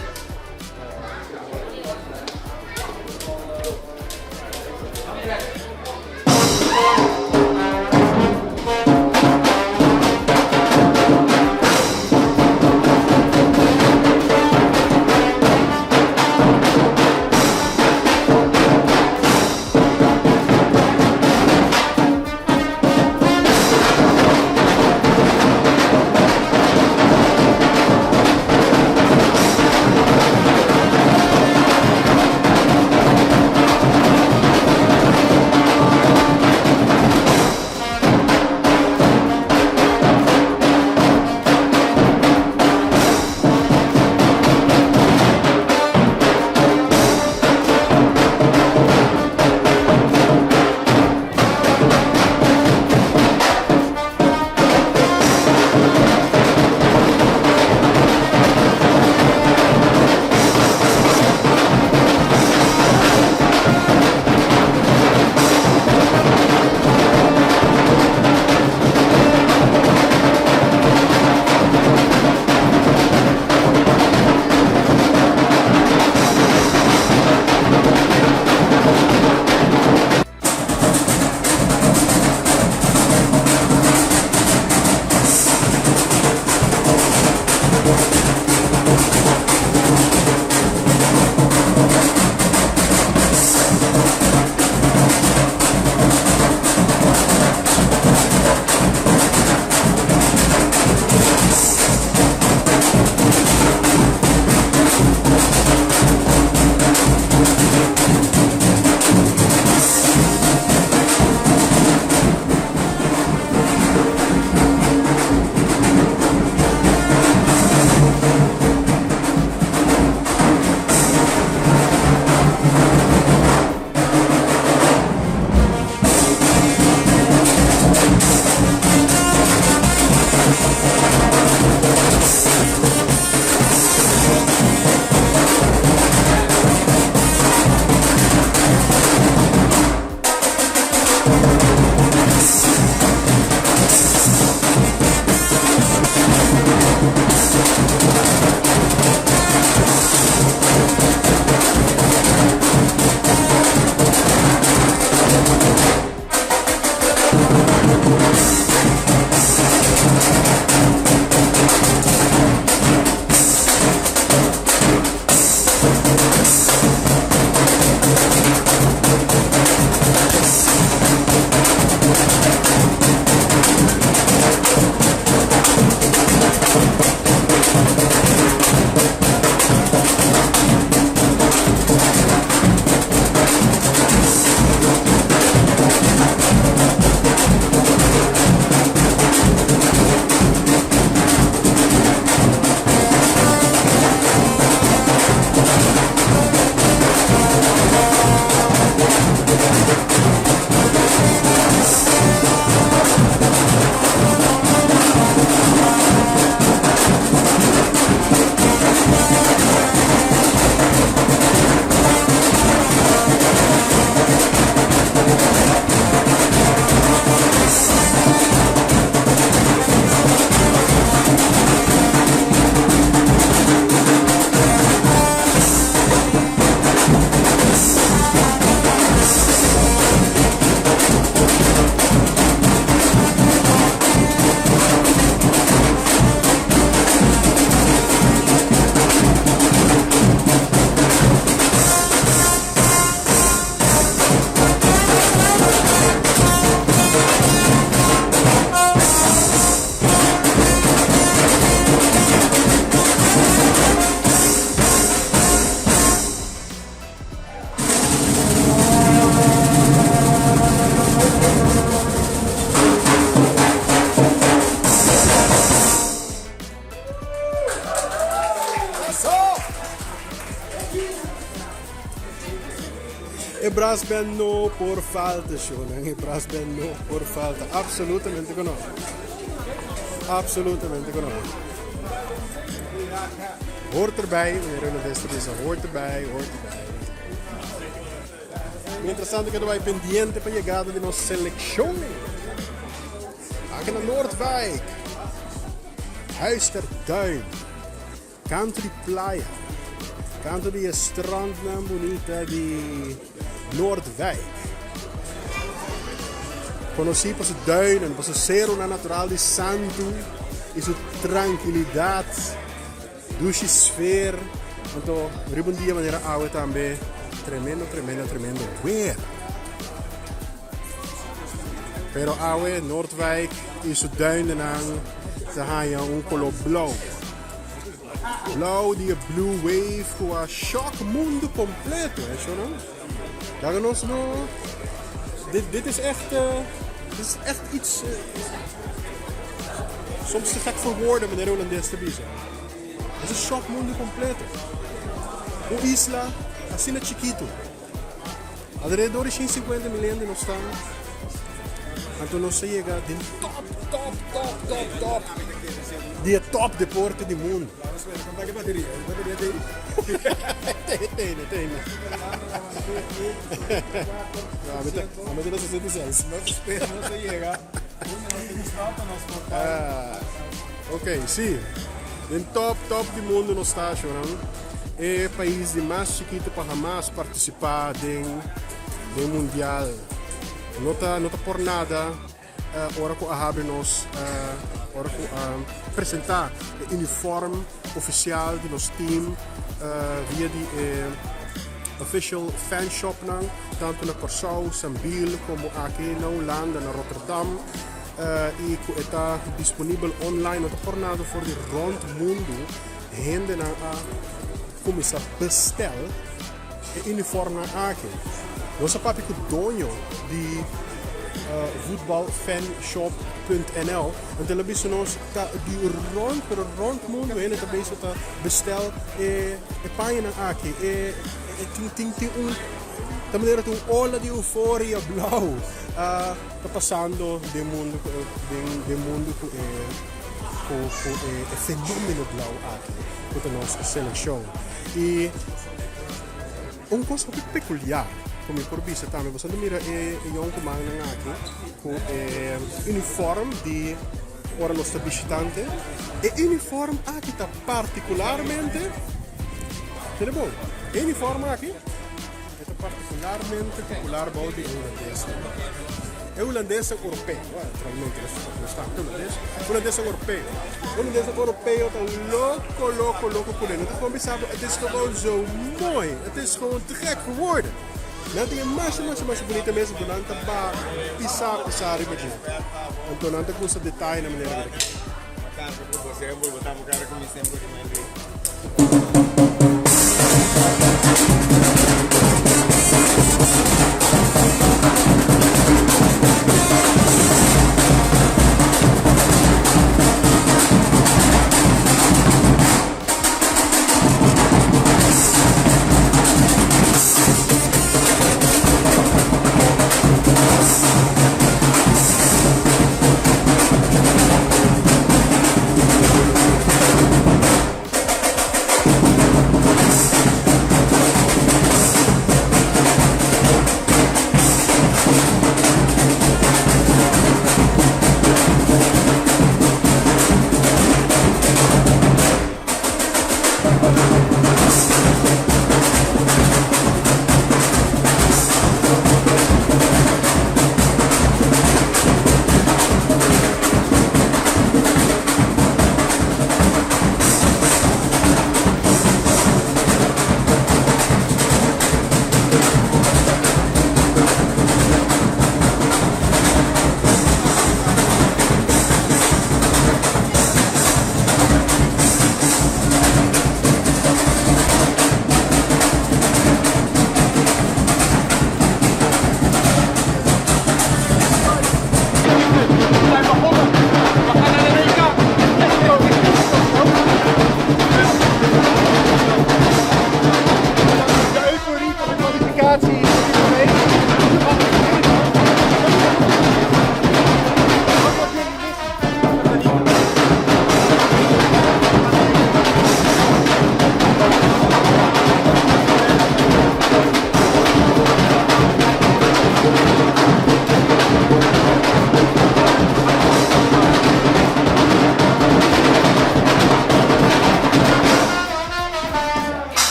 E brassband no por falta, shownan. E brassband no por falta. Absolutamente ku no. Absolutamente ku no. Hoort erbij, meneer Holandés ta bisa, hoort erbij, hoort erbij. Mientras tanto keda bai pendiente pa yegada di nos selekshon. Aki na Noordwijk, Huis ter Duin, kanto di playa, kanto di e strandnan bunita di Noordwijk. Konosí pa su duinen, pa su seronan natural di santu i su trankilidat, dushi sfeer. Anto riba un dia manera awe tambe tremendo, tremendo, tremendo weer. Pero awe Noordwijk i su duinennan ta haña un koló blou. Blou di e blue wave ku a shock mundu kompleto, he shonan? Laga nos no dit dit is echt dit is echt iets soms te gek voor woorden meneer Holandes ta bisa. Es a shock mundu kompleto. Un isla asina chikitu. Alrededor di 150 mil hende nos ta. Anto nos a yega den top, top, top, top, top di e top deporte di mundu. Tene, tene. Ami ta na 66. Ok, si. Den top, top di mundu nos ta, shownan. E pais di mas chikitu pa hamas partisipá den den mundial. No ta no ta por nada ora ku a habri nos ora ku a presentá e uniform ofisial di nos team via di e official fan shopnan tantu na Kòrsou, Sambil komo aki na Hulanda na Rotterdam i ku e ta disponibel online no ta por nada for di rònt mundu. Hendenan a kuminsá bestel e uniformnan aki. Nos a papia ku doño di voetbalfanshop.nl anto el a bisa nos ta di rònt pero rònt mundu hende ta bezig ta bestel e pañanan aki. E tin tin tin un ta manera tin un ola di euforia blou ta pasando den mundu den mundu ku e ku ku e fenomeno blou aki ku ta nos selekshon. I un kos hopi pekuliar ku mi por bisa tambe, boso ta mira e yonkumannan aki ku e uniform di ora nos ta bishitante. E uniform aki ta partikularmente, tene bon, e uniform aki e ta partikularmente popular bou di e hulandesnan. E hulandesnan oropeo, naturalmente nos ta hulandes, hulandesnan oropeo. Hulandesnan oropeo ta loko, loko, loko ku nan. Nan ta kon bisa bo, het is gewoon zo mooi, het is gewoon te gek voor woorden. Nan tin e masha, masha, masha bunita mes, anto nan ta ba pisa, pisa riba dje. Anto nan ta gusta detaye na manera ku ta keda. De euforie van de kwalificatie is op dit moment. Wat was jullie missie?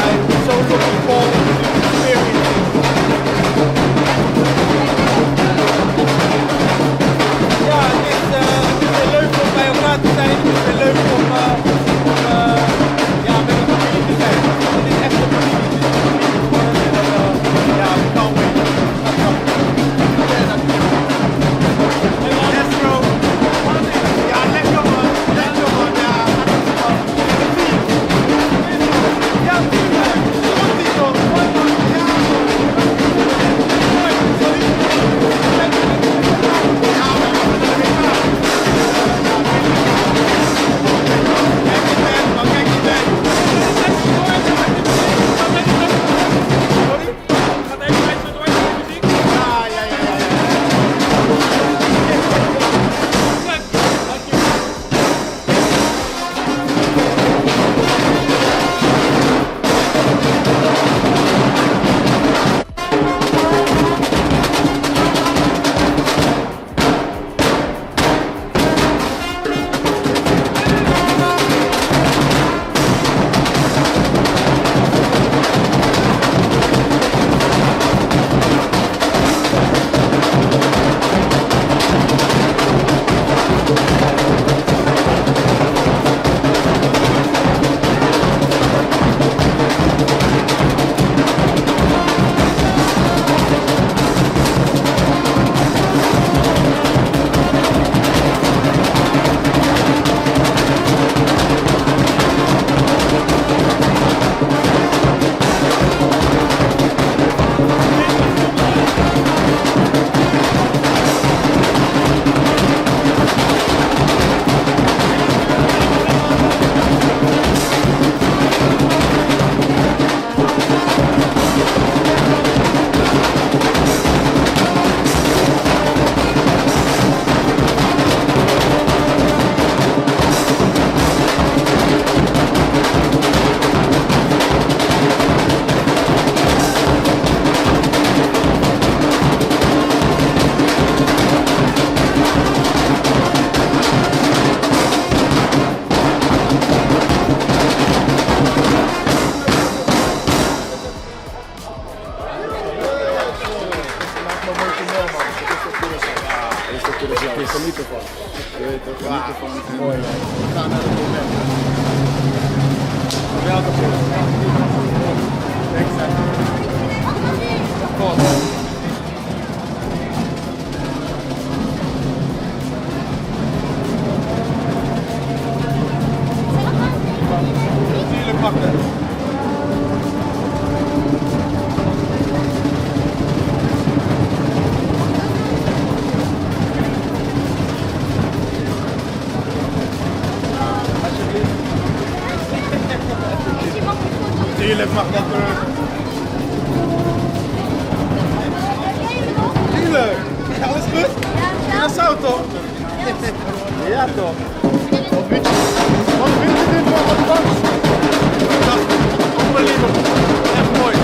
I'm so looking forward to experiencing. Ja, het is weer leuk om bij elkaar te zijn. Het is weer leuk om ja, met een familie te zijn. Het is echt een familie. Het is een familie geworden. En dat, ja, we kan wait. Dat kan. Ja, dankjewel. Let's go. Ja, lekker man. Lekker man. Ja, ja, tuurlijk. Komt-ie toch? Ja. Sorry. Ja, we hebben het er weer aan. Kijk die band, man. Kijk die band. Sorry? Ja, ja, ja, ja, ja. Geniet ervan. Je weet toch, geniet ervan. Mooi man. We gaan naar het moment. Geweldig. Thanks, hè. Of course. Tuurlijk mag dat. Tuurlijk mag dat terug. Tuurlijk. Alles goed? Curaçao toch? Ja toch? Wat vind je, wat vind je dit van de bank? Fantastisch. Unbelievable. Echt mooi.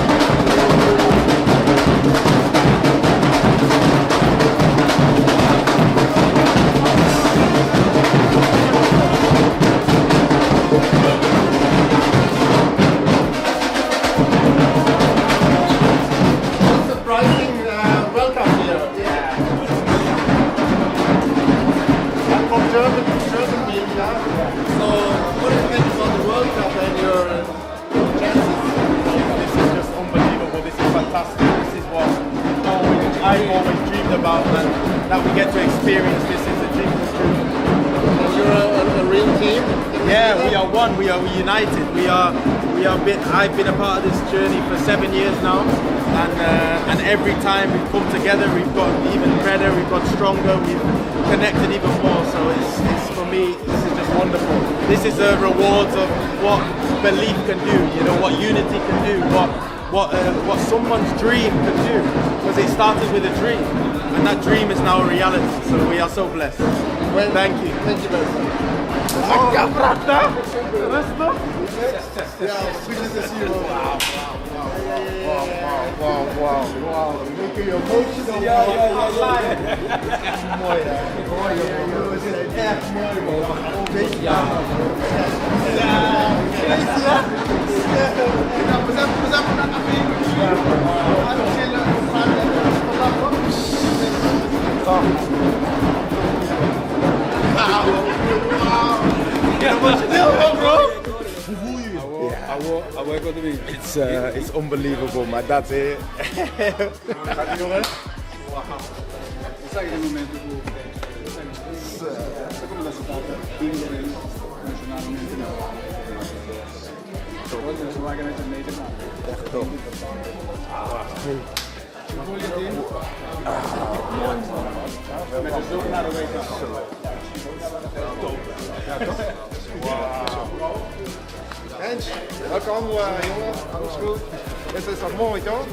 fantastic. This is what always, I've always dreamed about, and that we get to experience this is a dream come true. You're a, a, a real team. Yeah, we are one. We are united. We are we are bit. I've been a part of this journey for seven years now, and uh, and every time we've come together, we've got even better. We've got stronger. We've connected even more. So it's, it's for me, this is just wonderful. This is the rewards of what belief can do. You know what unity can do. What what uh, what someone's dream can do. Because it started with a dream, and that dream is now a reality. So we are so blessed. Well, Thank you. Thank you very much. Ja, good to see you. Wow, wow, wow, wow, wow. Making you emotional. Ja, ja, ja, ja. Mooi hè. Mooi hè. We zijn echt mooi man. Een Ja. Ja. Crazy hè? Ja, we zijn, we zijn even chillen, we gaan Emotioneel bro. It's, uh, it's unbelievable, maar dat is. Gaat ie jongen? Echt top. Met de zoek naar de WK. Hens, welkom uh, jongen, alles goed? Dit is toch mooi toch?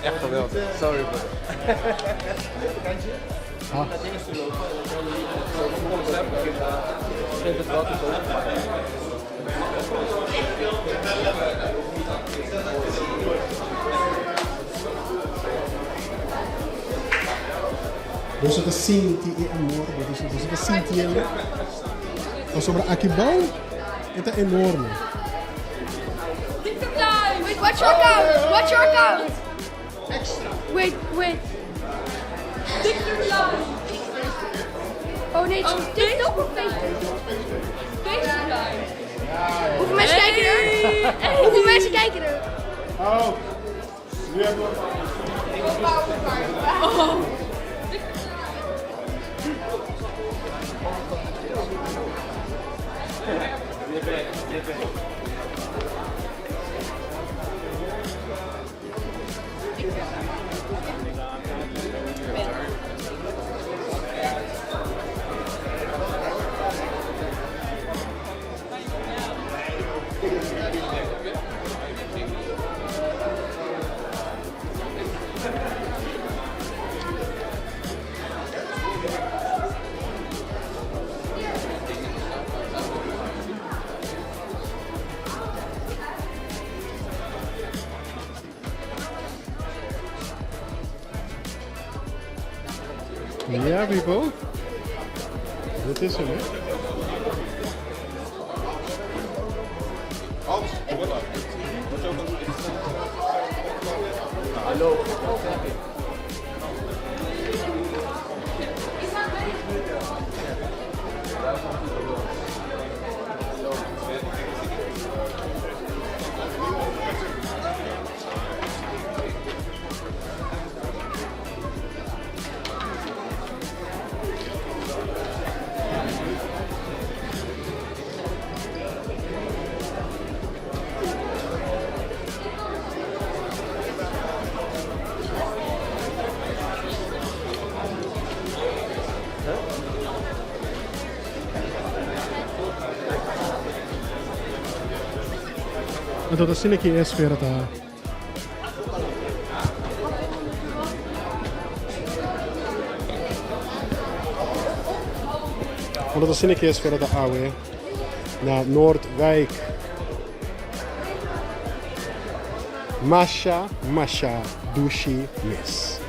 Echt geweldig. Sorry bro. Boso ta sinti e amor, boso, boso ta sinti ele. Pasobra aki bou, e ta enorme. Wait, what's your account? What's your account? Wait, wait. TikTok live. Oh nee, het is op TikTok of Facebook? Facebook live. Hoeveel mensen kijken er? Hoeveel mensen kijken er? Oh, nu hebben we... Oh. Ja, people. Dit is hem, hè? Anto ta asina ki e esfera ta. Anto ta asina ki e esfera ta awe na Noordwijk. Masha, masha dushi mes.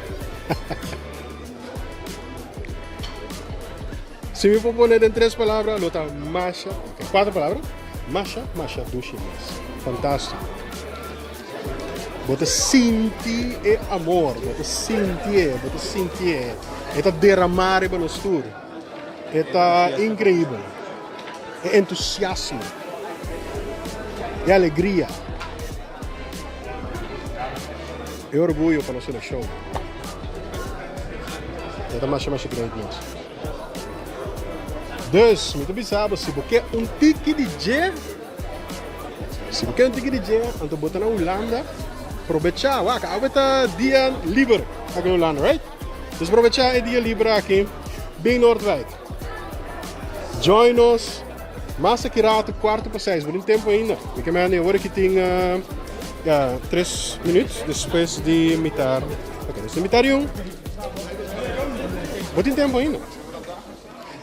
Si mi por pone den tres palabra, lo ta masha, ok, cuatro palabra, masha, masha dushi mes. Fantástico. Bo ta sinti e amor, bo ta sinti e, bo ta sinti e. E ta derramá riba nos tur. E ta increíbel. E entusiasmo. E alegria. E orguyo pa nos selekshon. E ta masha masha great mes. Dus, mi ta bisa bo, si bo ke un tiki di dje, si bo ke un tiki di dje, anto bo ta na Hulanda, probecha, wak, awe ta dia liber aki na Hulanda, right? Dus probecha e dia liber aki, bin Noordwijk. Join nos, mas aki rato, cuarto pa seis, bo tin tempo ainda. Mi ke mende awor aki tin ya, tres minuut despues di mitar, ok, despues di mitar y un. Bo tin tempo ainda.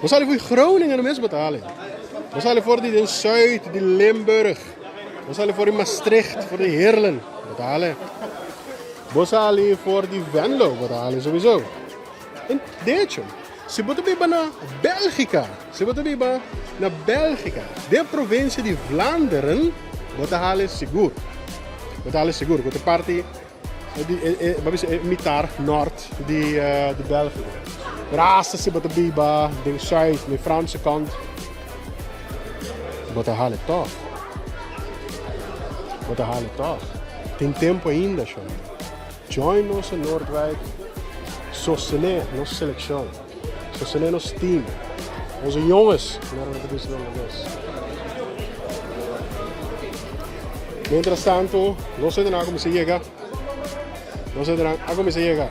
Bo sali for Groningen mes bo ta hali. Bo sali for di den Zuid, di Limburg. Bo sali for di Maastricht, for di Heerlen. Bo ta hali. Bo sali for di Venlo, bo ta hali sowieso. En de hecho, si bo ta biba na Bélgica, si bo ta biba na Bélgica, den provincia di Vlaanderen, bo ta hali sigur. Bo ta hali sigur, ku ta parti di e e bo bisa e mitar nort di di Bélgica. Pero hasta si bo ta biba den zuid, den Franse kant, bo ta hali tòg. Bo ta hali tòg. Tin tempu ainda, shon. Join nos in Noordwijk, sostené nos selekshon, sostené nos team, onze jongens, manera nan ta bisa na holandés. Mientras tanto, nos hendenan a kuminsá yega, nos hendenan a kuminsá yega.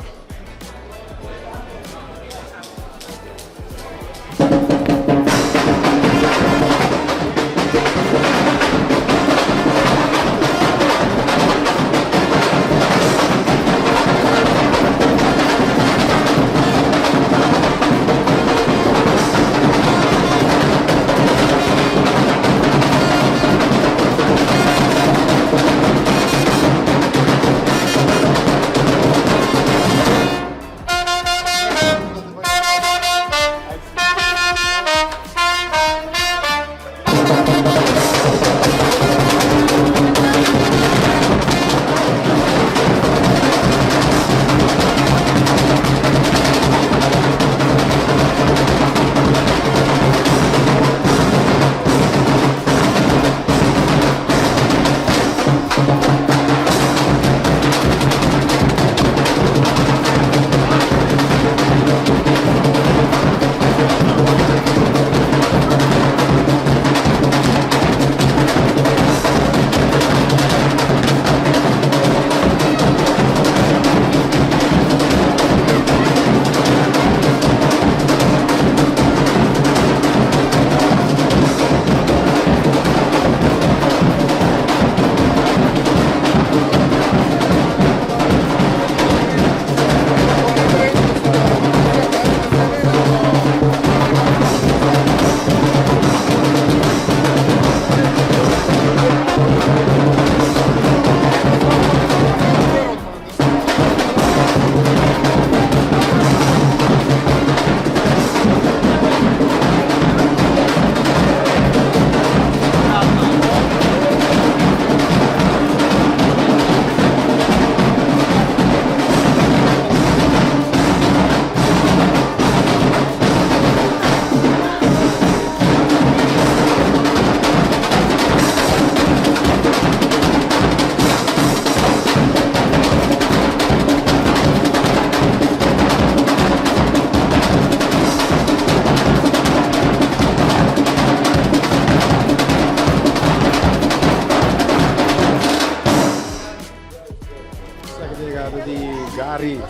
Esaki ta yegada di Gary,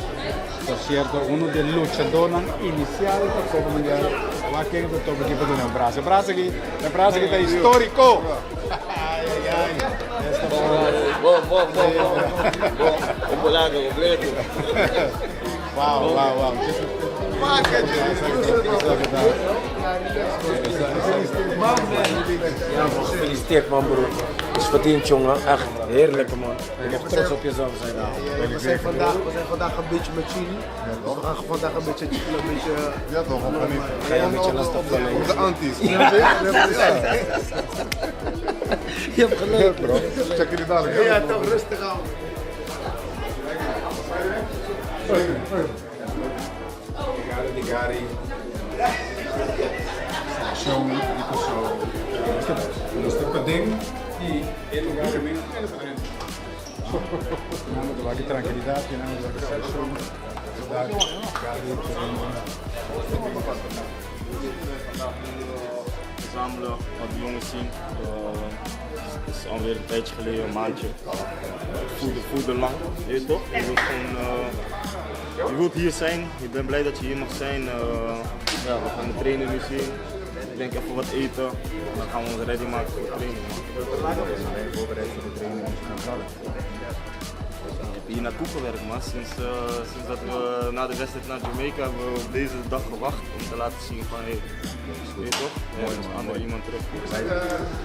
por cierto uno di e luchadornan inicial pa Copa Mundial. Wak ken ta topa aki pa duna un brasa. E brasa aki, e brasa aki ta historico! Ay, ay, ay. Esta bon. Bon, bon, bon, bon. Bon, un polaco completo. Wow, wow, wow. Ja man, gefeliciteerd man broer. Is verdiend jongen, echt heerlijk man. Je mag trots op jezelf zijn. We zijn vandaag, we zijn vandaag een beetje met jullie. Dus we gaan vandaag een beetje chillen, een beetje... Ja toch, we gaan niet. Ga je een beetje lastig vallen. Op de anties. Je hebt gelijk bro. Check jullie dadelijk. hè? Ja, toch rustig aan. Yegada di Gary, Seleccion di Kòrsou. Nos ta paden di e lugar kaminda. Nan ta wak trankilidat, nan ta wak selekshon, Gabi, Verzamelen, wat de jongens zien. Het is alweer een tijdje geleden, een maandje. Het voelde lang, weet je toch? Je wilt gewoon, je wilt hier zijn, je bent blij dat je hier mag zijn. Ja, we gaan de trainer nu zien. Ik denk even wat eten. En dan gaan we ons ready maken voor de training. Ben je voorbereid voor de training om te gaan knallen? Ik heb hier naartoe gewerkt, man. Sinds dat we na de wedstrijd naar Jamaica hebben we op deze dag gewacht om te laten zien van hey, weet je toch? Ja, Mooi, er is man, ander mooi. iemand terug.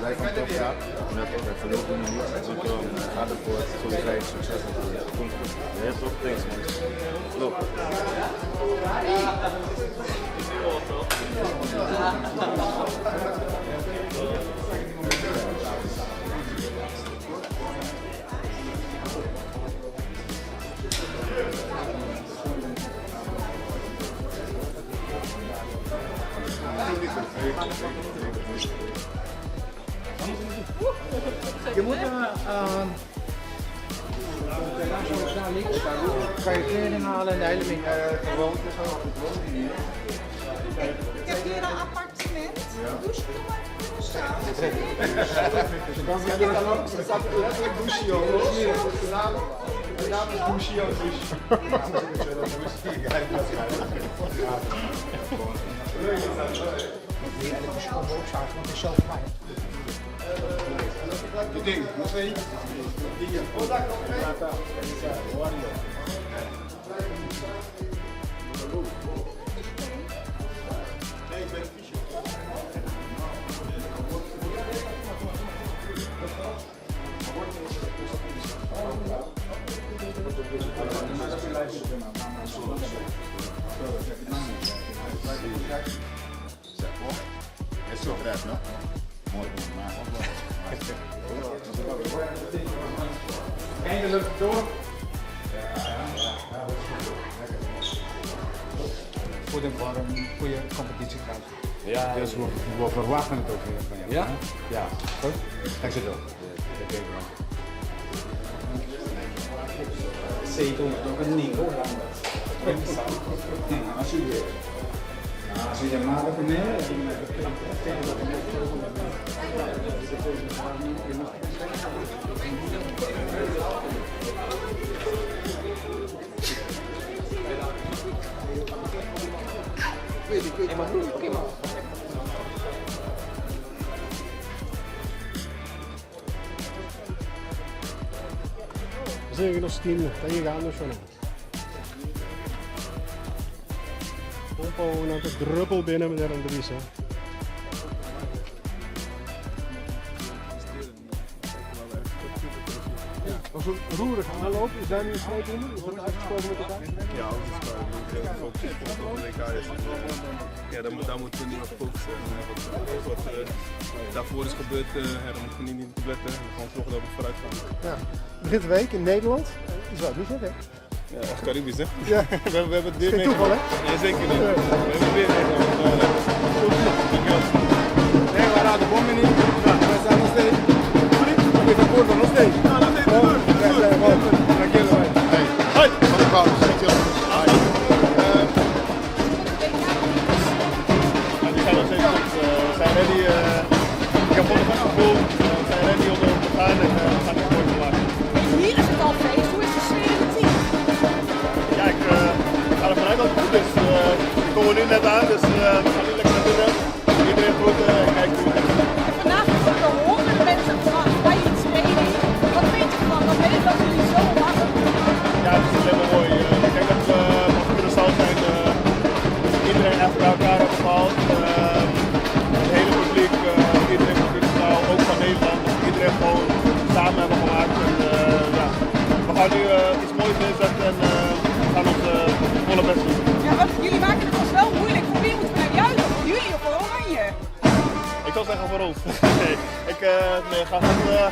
Wij van Top ja. Wij geloven in jullie. Dankjewel. Ga ervoor. Succes, succes natuurlijk. Komt goed. Ja, toch? Thanks, man. Loop. Je moet daar links, kan je kleren halen en de hele winkel. Ik heb hier een appartement. Douche kom uit Curaçao. Ze staat letterlijk douche, joh. De naam is douche, joh. Die elektrische combo ook zagen, want het is zo klein. Ding, nog één. Is zo tref, no? Mooi, Eindelijk door. Goed in vorm, goede competitie gehad. Ja, Dus we verwachten het ook weer van jou. Ja? hè? Ja, goed. Dankjewel. Oké, bro. Zeker, maar ook een Nico. Als je llamada con él, Asina nos team ta yegando shonan. Un pa un nan ta druppel binnen meneer Andries. Was een roerige aanloop. Is daar nu een streep onder? Is dat uitgesproken met elkaar? Ja, dat is waar. We moeten focussen op het WK is. En, ja, daar moeten we nu op focussen. En, wat daarvoor is gebeurd, ja, daar moeten we niet op letten. We gaan zorgen dat we vooruit gaan. Ja. Begint de week in Nederland. Is wel niet hè? Ja, echt Caribisch, hè? Ja. We hebben het weer Geen toeval, hè? Nee, zeker niet. We hebben het weer meegemaakt. Dankjewel. Nee, we raden de bommen niet. We zijn nog steeds. Sorry? Ik ben nog steeds. Ja, nog steeds. Door. Tranquilo, Hey. Hoi. Van de kant. Hoi. Ja, die zijn nog steeds goed. We zijn ready. Ik heb gewoon een goed gevoel. We zijn ready om erop te gaan en we gaan het mooi van maken. Hier is het al feest. Hoe is de sfeer in het team? Ja, ik ga ervan uit dat het goed is. Ik kom er nu net aan, dus we gaan nu lekker naar binnen. Iedereen groeten en kijken hoe het is. En vanavond ook al honderden mensen bij je training. Wat vind je ervan? Dan weet ik dat jullie zo lachen. Ja, het is alleen maar mooi. Ik denk dat we van Curaçao zijn iedereen echt bij elkaar hebben gehaald. Het hele publiek, iedereen van Curaçao, ook van Nederland. Dat we iedereen gewoon samen hebben gemaakt. En, ja, we gaan nu iets moois neerzetten en we gaan ons volle best doen. Ja, want jullie maken het ons wel moeilijk. Voor wie moeten we nou juichen? Voor jullie of voor Oranje? Ik zou zeggen voor ons. Nee, nee,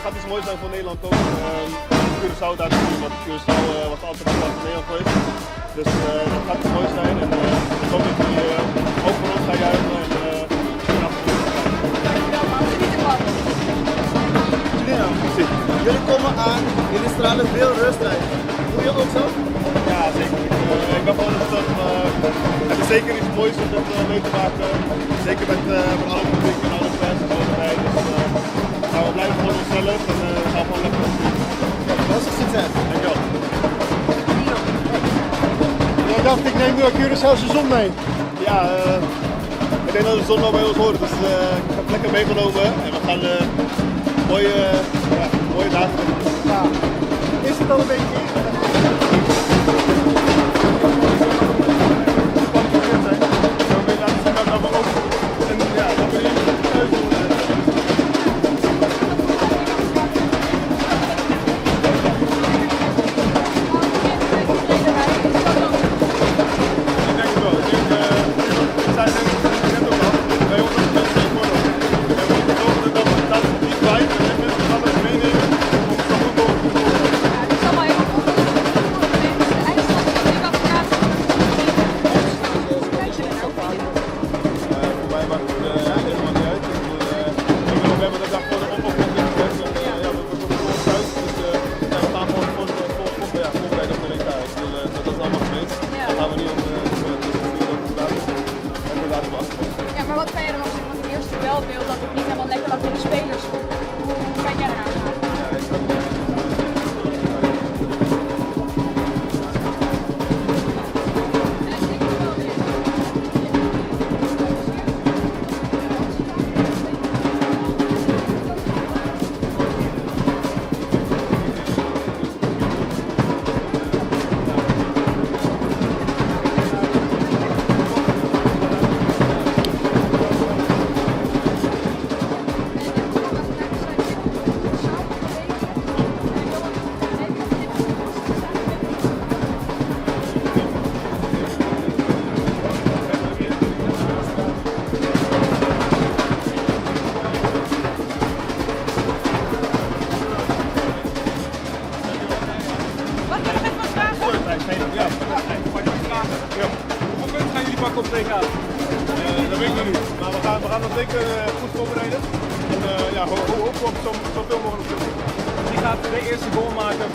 gaat iets moois zijn voor Nederland ook. Curaçao daar te doen, want Curaçao was altijd een van Nederland geweest. Dus dat gaat iets moois zijn en ik hoop dat jullie ook voor ons gaan juichen. En, Dankjewel man, geniet ervan. Ja, precies. Jullie komen aan, jullie stralen veel rust uit. Voel je ook zo? Ja, zeker. Ik, eh, ik ben gewoon rustig. Eh, het is zeker iets moois om dat eh, mee te maken. Zeker met, met alle publiek en alle fans en zo erbij. Dus nou, we blijven gewoon onszelf en we gaan gewoon lekker doen. Heel veel succes. Dankjewel. Jij dacht, ik neem nu Curaçaose zon mee. Ja, ik denk dat de zon wel bij ons hoort. Dus ik heb lekker meegenomen en we gaan mooie, ja, mooie dagen doen. Ja. Is het al een beetje? Ik denk het wel. Ik denk, ik zei net ook al, wij horen het best in vorm. En we moeten zorgen dat we dat die vibe en mensen alles meenemen om zo goed mogelijk te worden. Het is allemaal helemaal goed. De eindstand van de advocaat. Kijk je er nou van? Voor mij maakt het helemaal niet uit. Ik bedoel, we hebben de dag voor de opoffering gezet en ja, we komen gewoon thuis. Dus ja, we gaan gewoon voor, voor, voor, ja, voorbereid op de WK. Ik bedoel, dat is allemaal geweest. Daar gaan we niet om discussiëren over praten. En we laten we achter. Ja, maar wat kan jij dan nog zeggen? Want het eerste welbeeld dat het niet helemaal lekker lag met de spelers. Hoe kijk jij eraan? Ja, ik kan Mag ik nog even wat vragen? Ja, ja. Hoeveel punten gaan jullie pakken op het WK? Dat weet ik nog niet. Maar we gaan dat zeker goed voorbereiden. En ja, hopen op zoveel mogelijk punten. Wie gaat de eerste goal maken?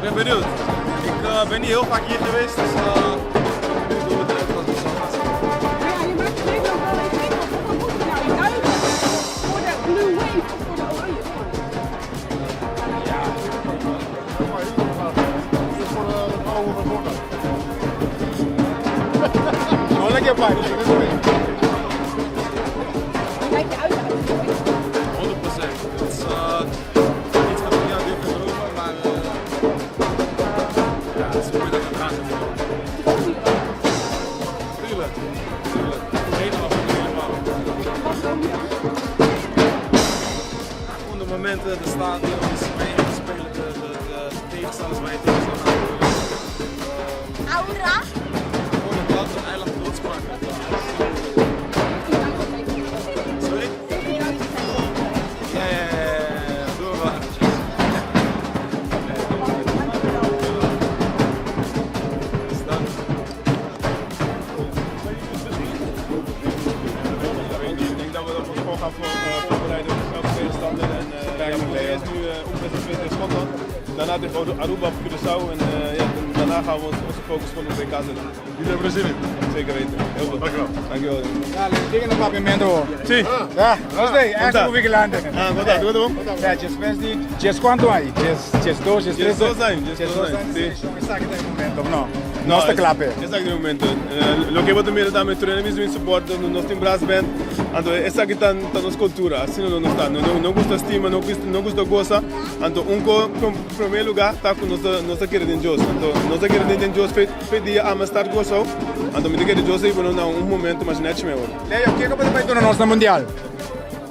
ben benieuwd. Ik uh, ben niet heel vaak hier geweest, dus uh, ik ben benieuwd hoe het eruit gaat zien. Ja, je maakt Nederland wel even in, want wat moet het nou juichen voor de Blue Wave of voor de Oranje Storm? Ja. No lekker pak. Kijk je uit naar de Blue Wave? 100%. Het is uh, iets wat ik niet had durven dromen, maar uh, ja, het is mooi dat het gaat gebeuren. Tuurlijk, tuurlijk. Helemaal, helemaal. Wat droom je dan? Gewoon de momenten, de stadions waar je in spelen, de, de, de tegenstanders waar je tegen zou gaan spelen. Aura? Gewoon het land, het eiland trots maken. Sorry? Ja, ja, ja, ja, ja, doe wel eventjes. Dus dan. Ik denk dat we ons gewoon gaan voorbereiden op elke tegenstander. En uh, ja, we eerst nu uh, oefenwedstrijd in Schotland. Daarna tegen Aruba op Curaçao. En uh, ja, daarna gaan we onze focus gewoon op WK zetten. Jullie hebben er zin in? Zeker weten. Heel goed. Dankjewel. Dankjewel. Ja, dingen op papiamento hoor. Si. Ja, nos dei, esta é o vigilante. Ah, wat dat? Wat Ja, just wens die, just quanto aí? Just, just dos, just Just tres. dos años, just dos años, Sí. sí. Esaki ta e momento, no? Nos ta klaar. Esaki ta e momento. Uh, loke bo ta mira tambe, tur hende mes support, nos tin brass band. Anto, esaki ta ta nos cultura, asina nos ta. No, no, nos gusta stima, nos gusta, nos gusta goza. Anto, un ko, prome lugar, ta cu nos, nos ta kere den Dios. Anto, nos ta kere den Dios, fe, fe dia ama start gozo. Anto, mi ta kere Dios ei na un momento mas net mejor. Leo, kico bo ta bay duna nos na mundial?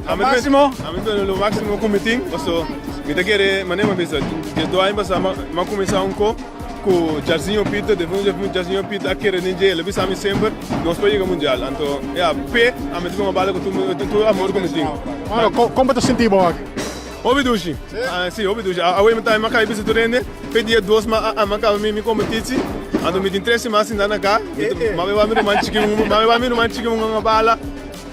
Lo maximo? Ami ta lo maximo cu mi tin, paso mi ta kere, manera mi a bisa, diesdos aña pasa mi a cuminsa un co cu Jarzinho Pieter, despues di Jarzinho Pieter a kere den dje, el a bisa mi semper, nos por yega mundial, anto ya, p'e ami ta tuma bala cu tur amor cu mi tin. Mano, con bo ta sinti bo aki? Hopi dushi, si hopi dushi, awe mi ta mi a caba bisa tur hende, p'e dia dos mi a caba mi competitie, anto mi tin tres siman sinta na ca, mi a wak mi ruman chiki, mi a wak mi ruman chiki hunga bala.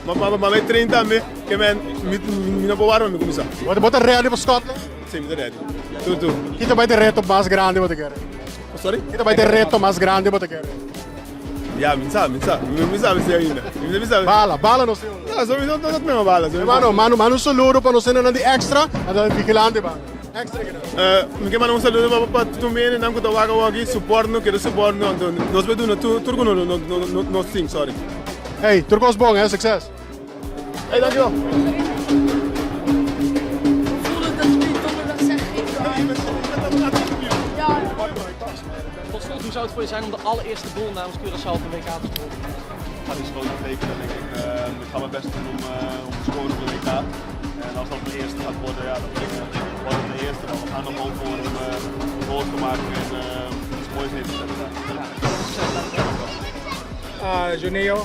Ma ma ma mi train tambe ke men mi mi no por warda pa mi kuminsá. Bo bo ta ready pa Scotland? Si, mi ta ready. Tur tur. Ki ta bai ta e reto mas grandi bo ta kere? Sorry? Ki ta bai ta e reto mas grandi bo ta kere? Ya, mi sa, mi sa. Mi mi sabi si ainda. Mi mi sabi. Bala, bala nos tin. No, so mi no no ta bala. So Mano, mano, manda un saludo pa nos hendenan di Extra, anto vigilante ba. Extra kinan. Mi ke manda un saludo pa pa tur mendenan ku ta wak awor aki, support no, keda support no, anto nos por duna tur tur ku no no no nos tin, sorry. Hey, tur kos bon, hè? Succes! Hey, dankjewel! Hoe voelde het dat jullie donderdag zijn gegaan? Ja. Tot slot, hoe zou het voor je zijn om de allereerste goal namens Curaçao op een WK te scoren? Het gaat iets groter betekenen, denk ik. Uh, ik ga mijn best doen om, uh, om te scoren op de WK. En als dat de eerste gaat worden, ja, dan wordt het de eerste. Maar we gaan er gewoon voor om uh, goals te maken en iets moois neer te zetten. Ja, succes. Uh, Junio,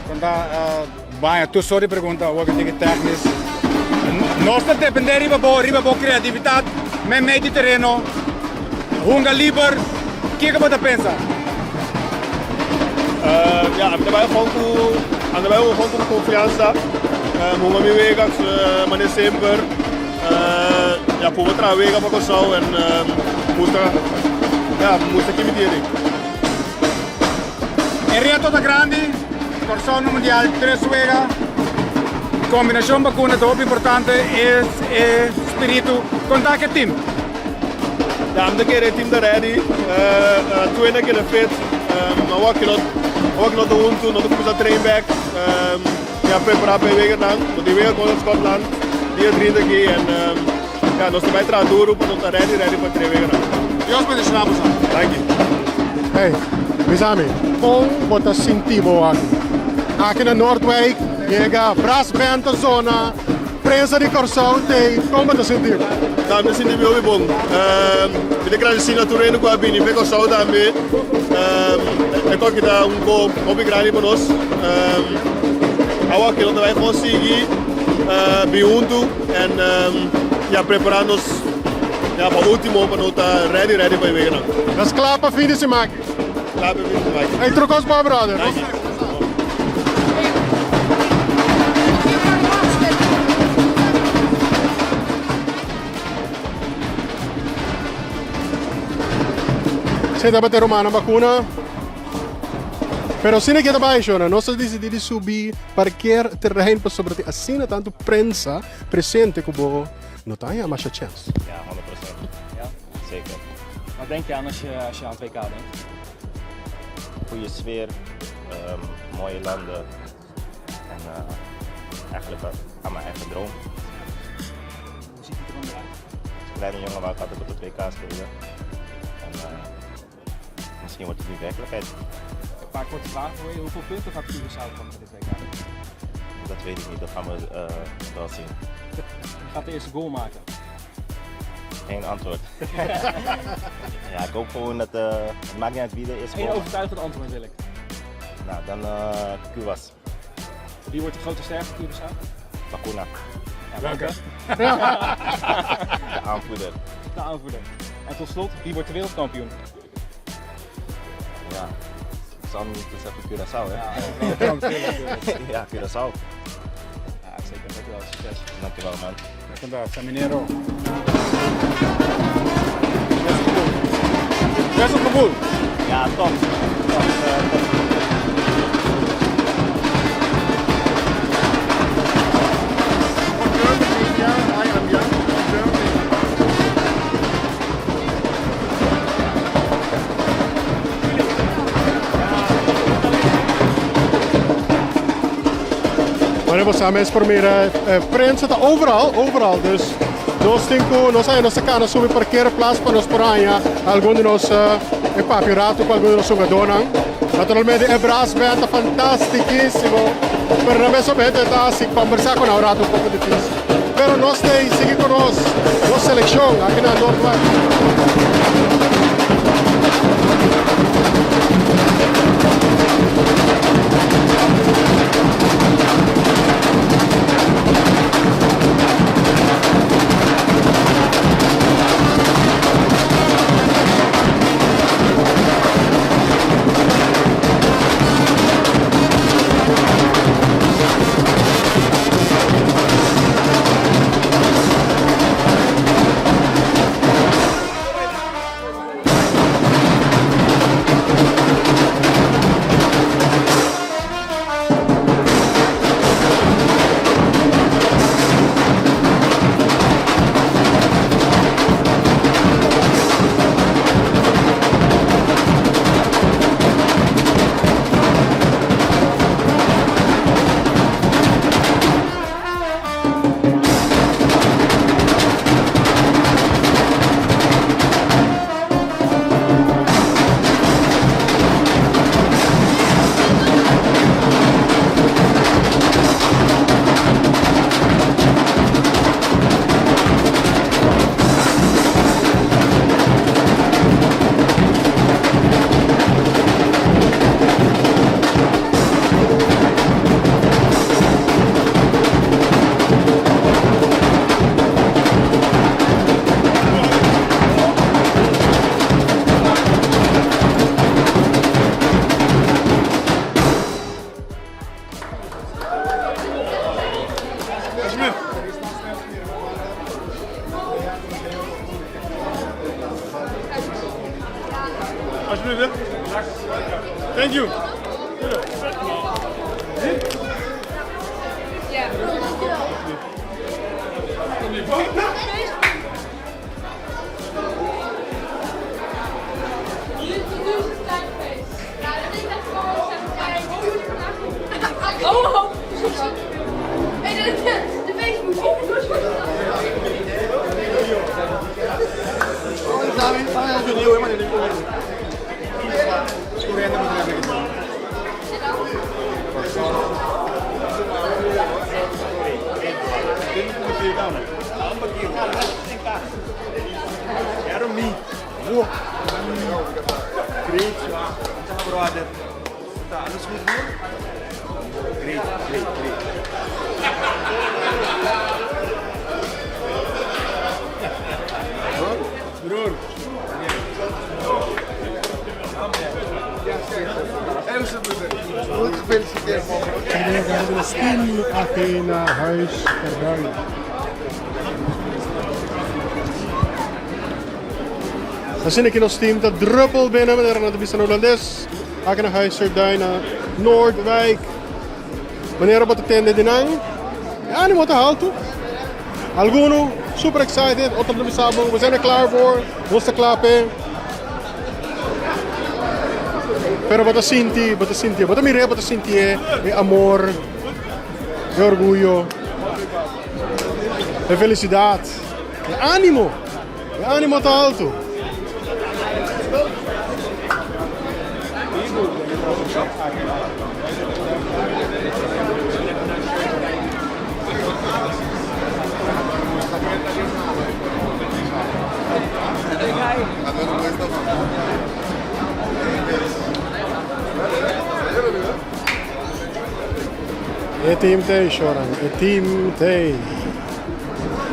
conta uh, baña tur soort di pregunta awor cu tin technisch. Nos ta depende riba bo, riba bo creatividad, meimei di tereno, hunga liber, kico bo ta pensa? Uh, ja, ami ta bai gewoon cu, ami ta bai gewoon cu confianza. Uh, hunga mi wega, uh, mane semper. Uh, ja, por traha wega pa Kòrsou en uh, mustra, ja, mustra ki mi tiene. E reto ta grandi, Kòrsou na Mundial tres wega. Kombinashon bakuna ta hopi importante, es e spiritu. Konta ku e tim. Ja, mi ta kere e tim ta ready. Uh, uh, tur hende a keda fit. Um, awor aki no, awor aki no ta huntu, no ta kuminsá train back. Um, ja, prepará pa e weganan. Bo tin wega kontra Scotland dia 30 aki en um, ja, nos ta bai traha duru pa nos ta ready, ready pa tres weganan. Dios bendiciona boso. Danki. Hey, bisa mi, kon bo ta sinti bo aki? Aki na Noordwijk, yega Brass Band ta zona, prensa di Kòrsou t'ei, kon bo ta sinti bo? Ta, mi ta sinti mi hopi bon. Mi ta gradisí na tur hende ku a bini p'e Kòrsou tambe. E kòki ta un ko hopi grandi pa nos. Awor aki nos ta bai kon sigui bin huntu en ya prepará nos ya pa último pa nos ta ready ready pa e weganan. Nos kla pa fin di siman aki. Kla pa fin di siman aki. Hey, tur kos bon brother. Danki. Esei tabata e rumannan bakuna. Pero asina ke ta bai, shona, nos a disidí di subi parkeer terrein pasobra tin asina tantu prensa presente ku bo no ta haña masha chèns. Ja, 100%. Ja? Zeker. Wat denk je aan als je, als je aan het WK denkt? Goede sfeer, um, mooie landen en uh, eigenlijk aan mijn eigen droom. Hoe ziet die droom eruit? Als kleine jongen wou ik altijd op het WK spelen. En uh, misschien wordt het nu werkelijkheid. Een paar korte vragen voor je. Hoeveel punten gaat Curaçao pakken dit WK? Dat weet ik niet, dat gaan we uh, wel zien. Wie gaat de eerste goal maken? Geen antwoord. ja, ik hoop gewoon dat. Uh, het maakt niet uit wie er is. Eén overtuigend antwoord wil ik. Nou, dan uh, Cubas. Wie wordt de grote ster van Curaçao? Bakuna. Ja, welke? de aanvoerder. De aanvoerder. En tot slot, wie wordt de wereldkampioen? Ja, ik zal niet zeggen Curaçao, hè? Ja, ja, Curaçao. Ja, zeker. Dankjewel. Succes. Dankjewel, man. Vandaag, Saminero. Best het gevoel. Ja, top. Top, uh, top. Bueno, bo sa mes por mira, eh, prensa ta overal, overal. Dus nos tin ku, nos a nos a kana subi parkeerplaats pa nos por haña algun di nos eh, e papia un rato ku algun di nos hugadónan. Naturalmente e brassband ta fantastikísimo, pero na mes momento e ta hasi kombersá ku nan un rato un poko difísil. Pero nos ta ei sigui ku nos nos selekshon aki na Noordwijk. Alsjeblieft, Thank you. Oh, oh. Hey, de, de Facebook. Great, brother. Alles goed, broer? Great, great, great. Broer. Goed gefeliciteerd, man. Steam Athena Huis Verduin. Asina ki nos team ta druppel binnen, manera nan ta bisa na Hulandes, aki na Huis Terduin na Noordwijk. Manera bo ta tende di nan, e animo ta haltu. Alguno super excited, otro ta bisa bo, we zijn er klaar voor, nos ta kla p'e. Pero bo ta sinti, bo ta sinti, bo ta mir'é, bo ta sinti e amor, e orguyo, e felicidad, e animo. E animo ta alto. E team t'ei, Shoran. E team t'ei.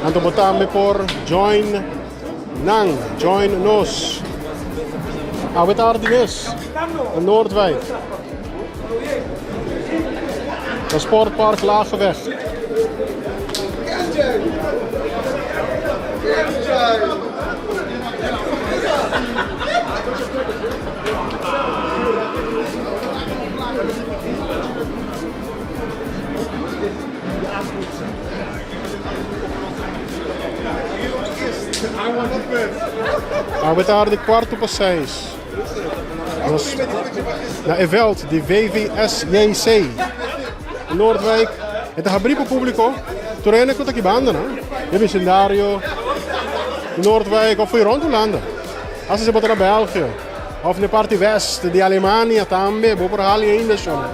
Anto bo tambe por join nan, join nos. Awe tardi mes, na Noordwijk. Na Sportpark Lageweg. Awe tardi cuarto pa seis nos na e veld di VVSJC in Noordwijk. E ta habri pa publico. Tur hende cu ta aki banda nan, den vecindario di Noordwijk of fo'i rond Hulanda. Hasta si bo ta na België of na e parti west di Alemania tambe bo por hali ainda shon.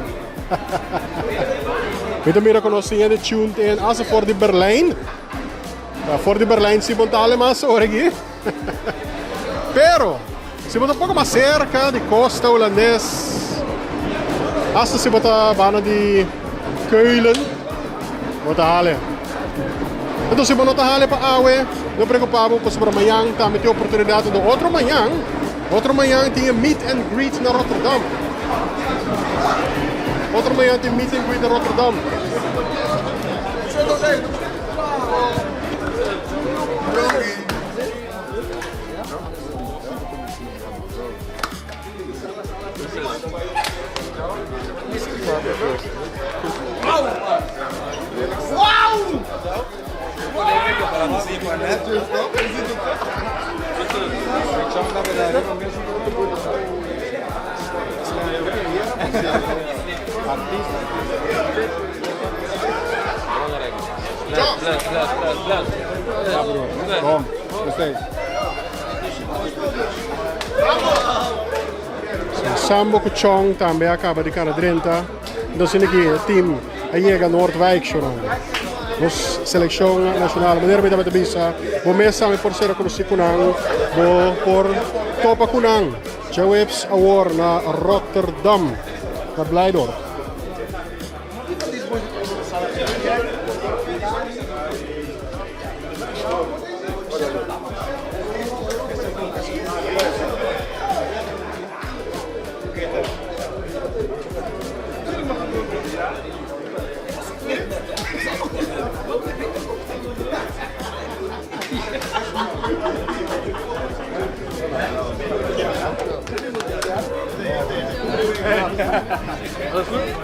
Mi ta mira ku nos tin hende tuned in hasta for di Berlijn. For di Berlijn si bo ta ale mas ora aki. Pero si bo ta un poko mas serka di kosta hulandes, hasta si bo ta banda di Keulen, bo ta hale. Enton si bo no ta hale pa awe, no preocupa bo pasobra mañan tambe tin oportunidad. Enton otro mañan, otro mañan tin e meet and greet na Rotterdam. Otro mañan tin meet and greet na Rotterdam. Sambo ku Chong tambe a kaba di kana drenta. Nos tin aki e team a yega Noordwijk shorando. Nos selekshon nashonal. Manera mi tabata bisa, bo mes tambe por ser konosí ku nan, bo por topa ku nan. Djaweps awor na Rotterdam, na Blijdorp.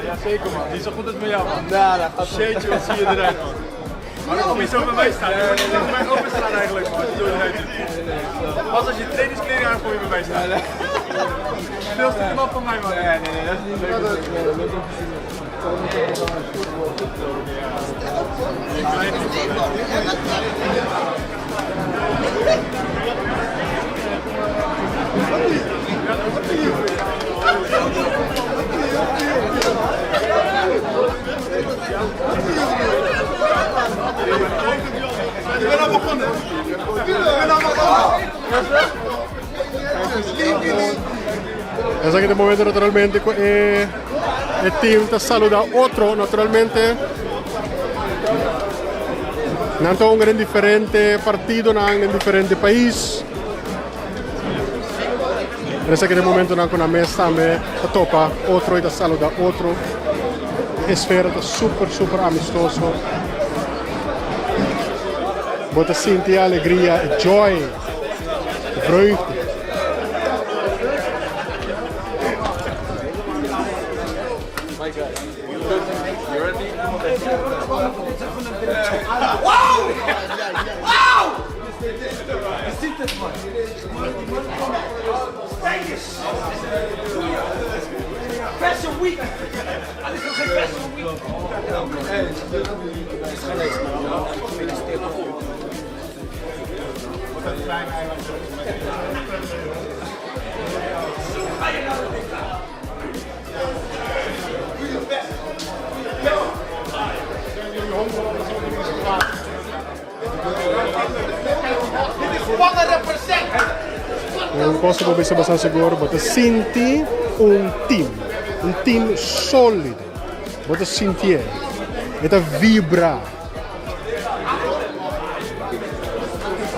Ja zeker man, niet zo goed als met jou man. Nou, dat gaat Jeetje, wat zie je eruit man. Maar kom je zo bij mij staan? Je moet niet bij mij open staan eigenlijk man, als je zo eruit ziet. Pas als je trainingskleding aan kom je bij mij staan. Veel te knap van mij man. Nee, nee, nee, dat is niet leuk. Leuk om te zien. Ik ben al begonnen. Ik ben al begonnen. Esaki ta e momento naturalmente cu e e team ta saluda otro naturalmente. Nan ta hunga den diferente partidonan den diferente pais. En esaki ta e momentonan cu nan mes tambe ta topa otro y ta saluda otro. E esfera ta super super amistoso. Bo ta sinti e alegria, e joy, e vreugde. Vegas! Fashion Week! Het is nog geen Fashion Week! Un cosa bo bisa bastante seguro, bo ta sinti un team, un team solido. Bo ta sintié, e ta vibra.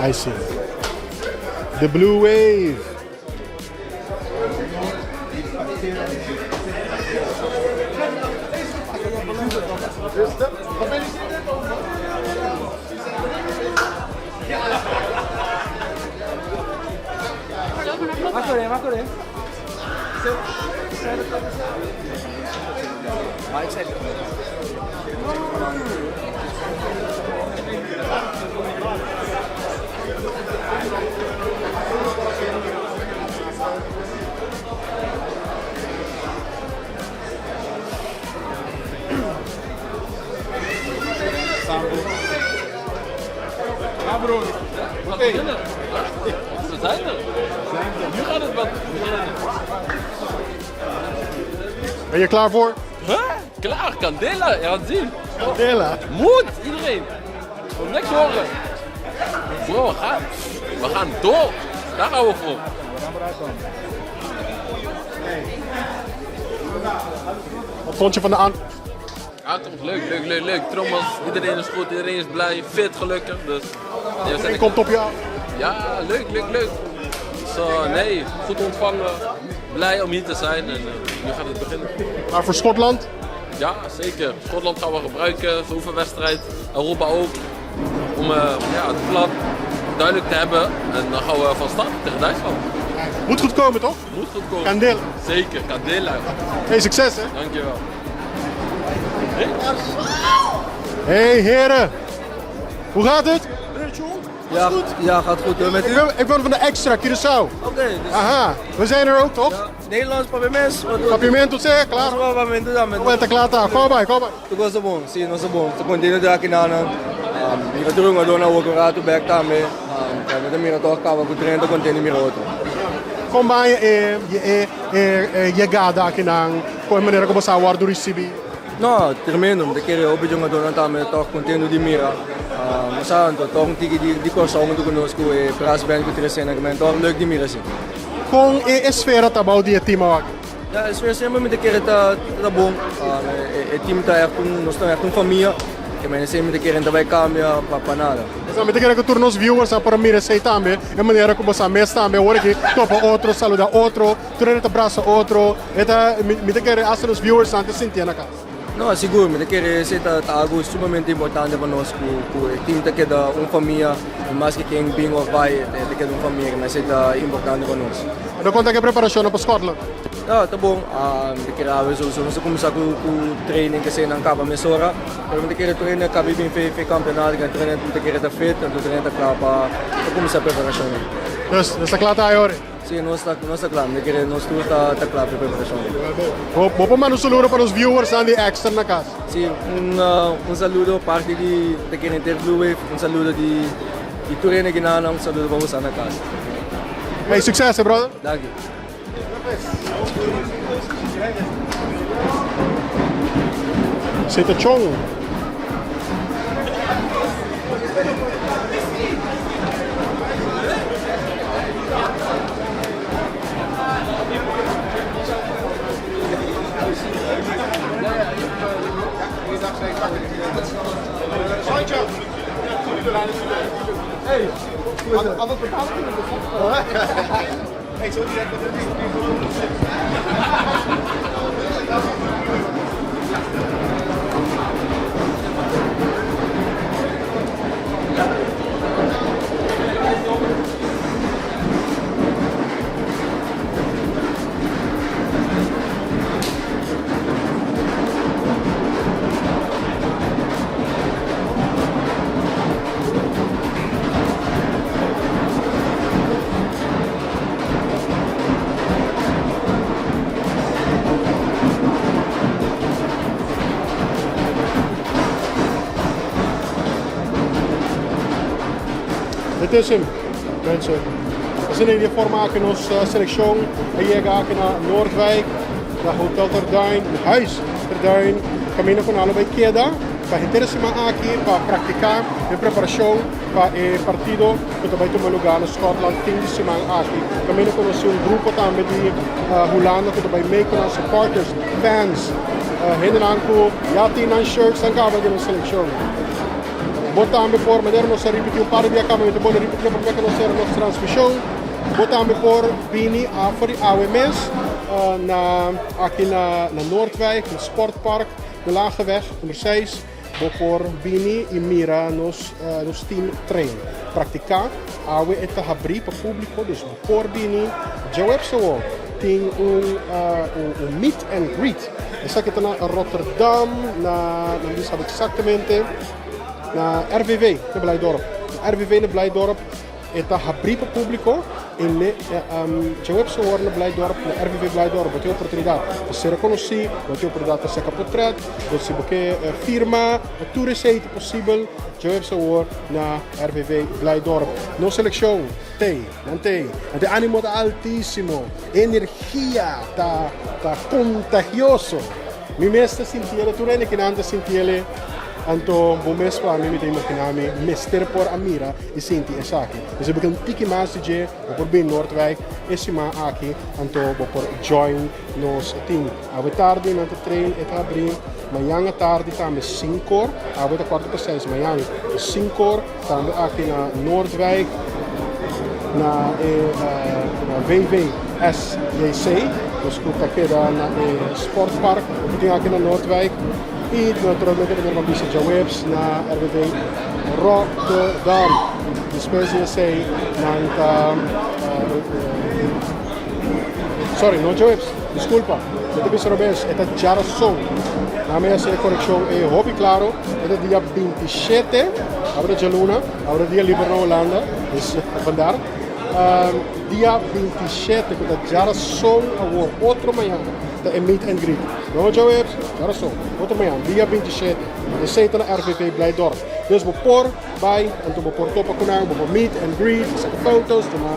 I see. The Blue Wave. Ja, broer. Oké. We zijn er. Nu gaat het wat. Ben je klaar voor? Huh? Klaar, Candela. Je gaat het zien. Candela? Moet, iedereen. Wil niks horen. Bro, we gaan. We gaan door. Daar gaan we voor. Wat vond je van de aankomst? Aankomst, leuk, leuk, leuk, leuk. Trommels, iedereen is goed, iedereen is blij, fit gelukkig. Dus, nee, we zijn Iedereen komt op je af. Ja, leuk, leuk, leuk. Dus, nee, goed ontvangen. Blij om hier te zijn en nu gaat het beginnen. Maar voor Schotland? Ja, zeker. Schotland gaan we gebruiken, zo'n oefenwedstrijd. Europa ook. Om ja, het plan duidelijk te hebben. En dan gaan we van start tegen Duitsland. Moet goed komen, toch? Moet goed komen. Candela. Zeker, Candela. Hey, succes hè. Dankjewel. Hey heren, hoe gaat het? Ja, ja, gaat goed hoor. Met u? Ik ben van de Extra Curaçao. Oké. dus... Aha, we zijn er ook toch? Ja, Nederlands papiamento. Papiamento, zeg, klaar. Papiamento dan. Kom klaar, daar. Kom bij, kom bij. Tu gosta bom, sim, nós bom. Tu continua de aqui na na. Mira tu runga dona o rato back também. Um, mira tu acaba com 30 contente mira outro. Kon bay e e e yegada akinan, kon e manera ku boso a wòrdu risibí? No, tremendo. Mi ta kere hopi djongadónan tambe tòg kontentu di mira. Nos sa anto tòg un tiki di Kòrsou huntu ku nos ku e brass band ku trese nan ku men tòg leuk di mira si. Kon e esfera ta bou di e tim awor? Ya, e sfera semper mi ta kere ta ta bon. E team ta ègt un, nos ta ègt un famia. Ke men esei mi ta kere no ta bai kambia pa pa nada. Esaki mi ta kere ku tur nos viewers a por a mira esei tambe, e manera ku boso a mes tambe awor aki topa otro, saluda otro, tur hende ta brasa otro, e ta mi ta kere asta nos viewersnan ta sintié na kas. No, sigur, mi ta kere esei ta ta algu sumamente importante pa nos ku ku e team ta keda un famia, i maske ken bin of bai e ta keda un famia, ke esei ta importante pa nos. Ando konta ku e preparashonnan pa Scotland? No, ta bon. Mi ta kere awe souso nos a kuminsá ku ku training keseinan kaba mesora, pero mi ta kere tur hende a kaba i bin fe fe kampeonato, ke tur hende mi ta kere ta fit, anto tur hende ta kla pa pa kuminsá preparashonnan. Dus, nos ta kla ta ayori? Sí, nos ta nos ta kla. Mi ta kere nos tur ta ta kla pa e preparashon. Bo bo por manda un saludo pa nos viewersnan di Extra na kas? Sí, un un saludo parti di ta kere henter Blue Wave, un saludo di di tur hende kinan, un saludo pa boso na kas. Hey, succes he brother. Danki. Esei ta chon. Dit is hem, mensen. Asina di e forma aki nos seleccion a yega aki na Noordwijk, na Hotel Ter Duin, Huis Ter Duin, caminda cu nan lo bay keda pa henter e siman aki pa practica den preparacion pa e partido cu ta bay tuma lugar na Scotland fin di siman aki. Caminda cu nos tin un grupo tambe di Hulanda cu ta bay mee cu nan supporters, fans, hendenan cu ya tin nan shirts nan caba di nos seleccion. Bo tambe por, manera nos a ripití un par di bia kaba, mi ta bolbe ripití promé ku nos sera nos transmishon, bo tambe por bini afor di awe mes na aki na na Noordwijk, na Sportpark, de Lageweg nummer seis, bo por bini i mira nos nos team train, praktiká. Awe e ta habrí pa públiko, dus bo por bini. Djaweps awor tin un un meet and greet. Esaki ta na Rotterdam, na nan bisa bo eksaktamente, na RVV na Blijdorp. Na RVV na Blijdorp e ta habrí pa públiko i ne djaweps awor na Blijdorp, na RVV Blijdorp bo tin oportunidat pa sera konosí, bo tin oportunidat pa saka potrèt, bo si bo ke firma, tur esei ta posibel djaweps awor na RVV Blijdorp. Nos selekshon t'ei. Nan t'ei. Nan tin animo ta altisimo. Energia ta ta kontagioso. Mi mes ta sinti ele, tur hende kinan ta sinti ele. Anto bo mes pa mi mi ta imaginá mi mester por a mira i sinti esaki. Esei bo ke un tiki mas di dje, bo por bin Noordwijk e siman aki, anto bo por join nos team. Awe tardi nan ta train, e ta habrí mañan atardi tambe sinkor, awe ta kuarto pa seis, mañan sinkor. Tambe aki na Noordwijk na e VVSJC, dus ku ta keda na e sportpark ku tin aki na Noordwijk i naturalmente tambe nan bisa djaweps na RVV Rotterdam. Despues di esei nan ta sorry no djaweps, diskulpa mi ta bisa robes e ta djarason. Nan mi hasi e korekshon ei hopi klaro. E ta dia 27, abra djaluna, abra dia liber na Hulanda, dus vandaar. Dia 27 ku ta djarason awor, otro mañan, ta e meet and greet. No djaweps, djarason, otro mañan, dia 27. Esei ta na RVV Blijdorp. Dus bo por bai, anto bo por topa ku nan, bo por meet and greet, saka foto's, tuma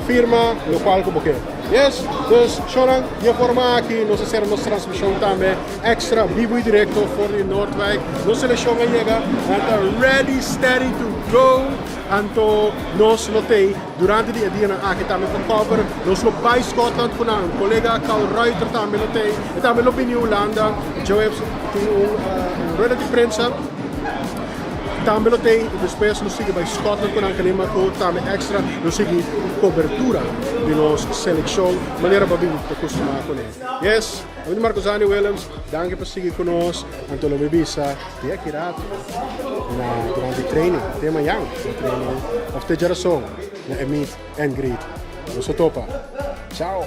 firma, lokual ku bo ke. Yes, dus shownan, di e forma aki nos a sera nos transmishon tambe. Extra bibu y directo for di Noordwijk. Nos seleccion a yega, nan ta ready, steady to go. Anto nos lo tei durante di e dianan aki tambe pa cover. Nos lo bai Scotland cu nan. Colega Carl Ruiter tambe lo tei. E tambe lo bini Hulanda. Djaweps tin un rueda di prensa. Tambe lo tei y despues lo sigui bai Scotland cu nan kalima cu tambe extra lo sigui cobertura di nos seleccion manera bo a bin ta custuma cune. Yes! Ami ta Marcosani Willems, danki pa sigui ku nos. Anto lo mi bisa te aki rato na durante training, te mañan na training of te djarason na e meet and greet. Nos ta topa. Chao!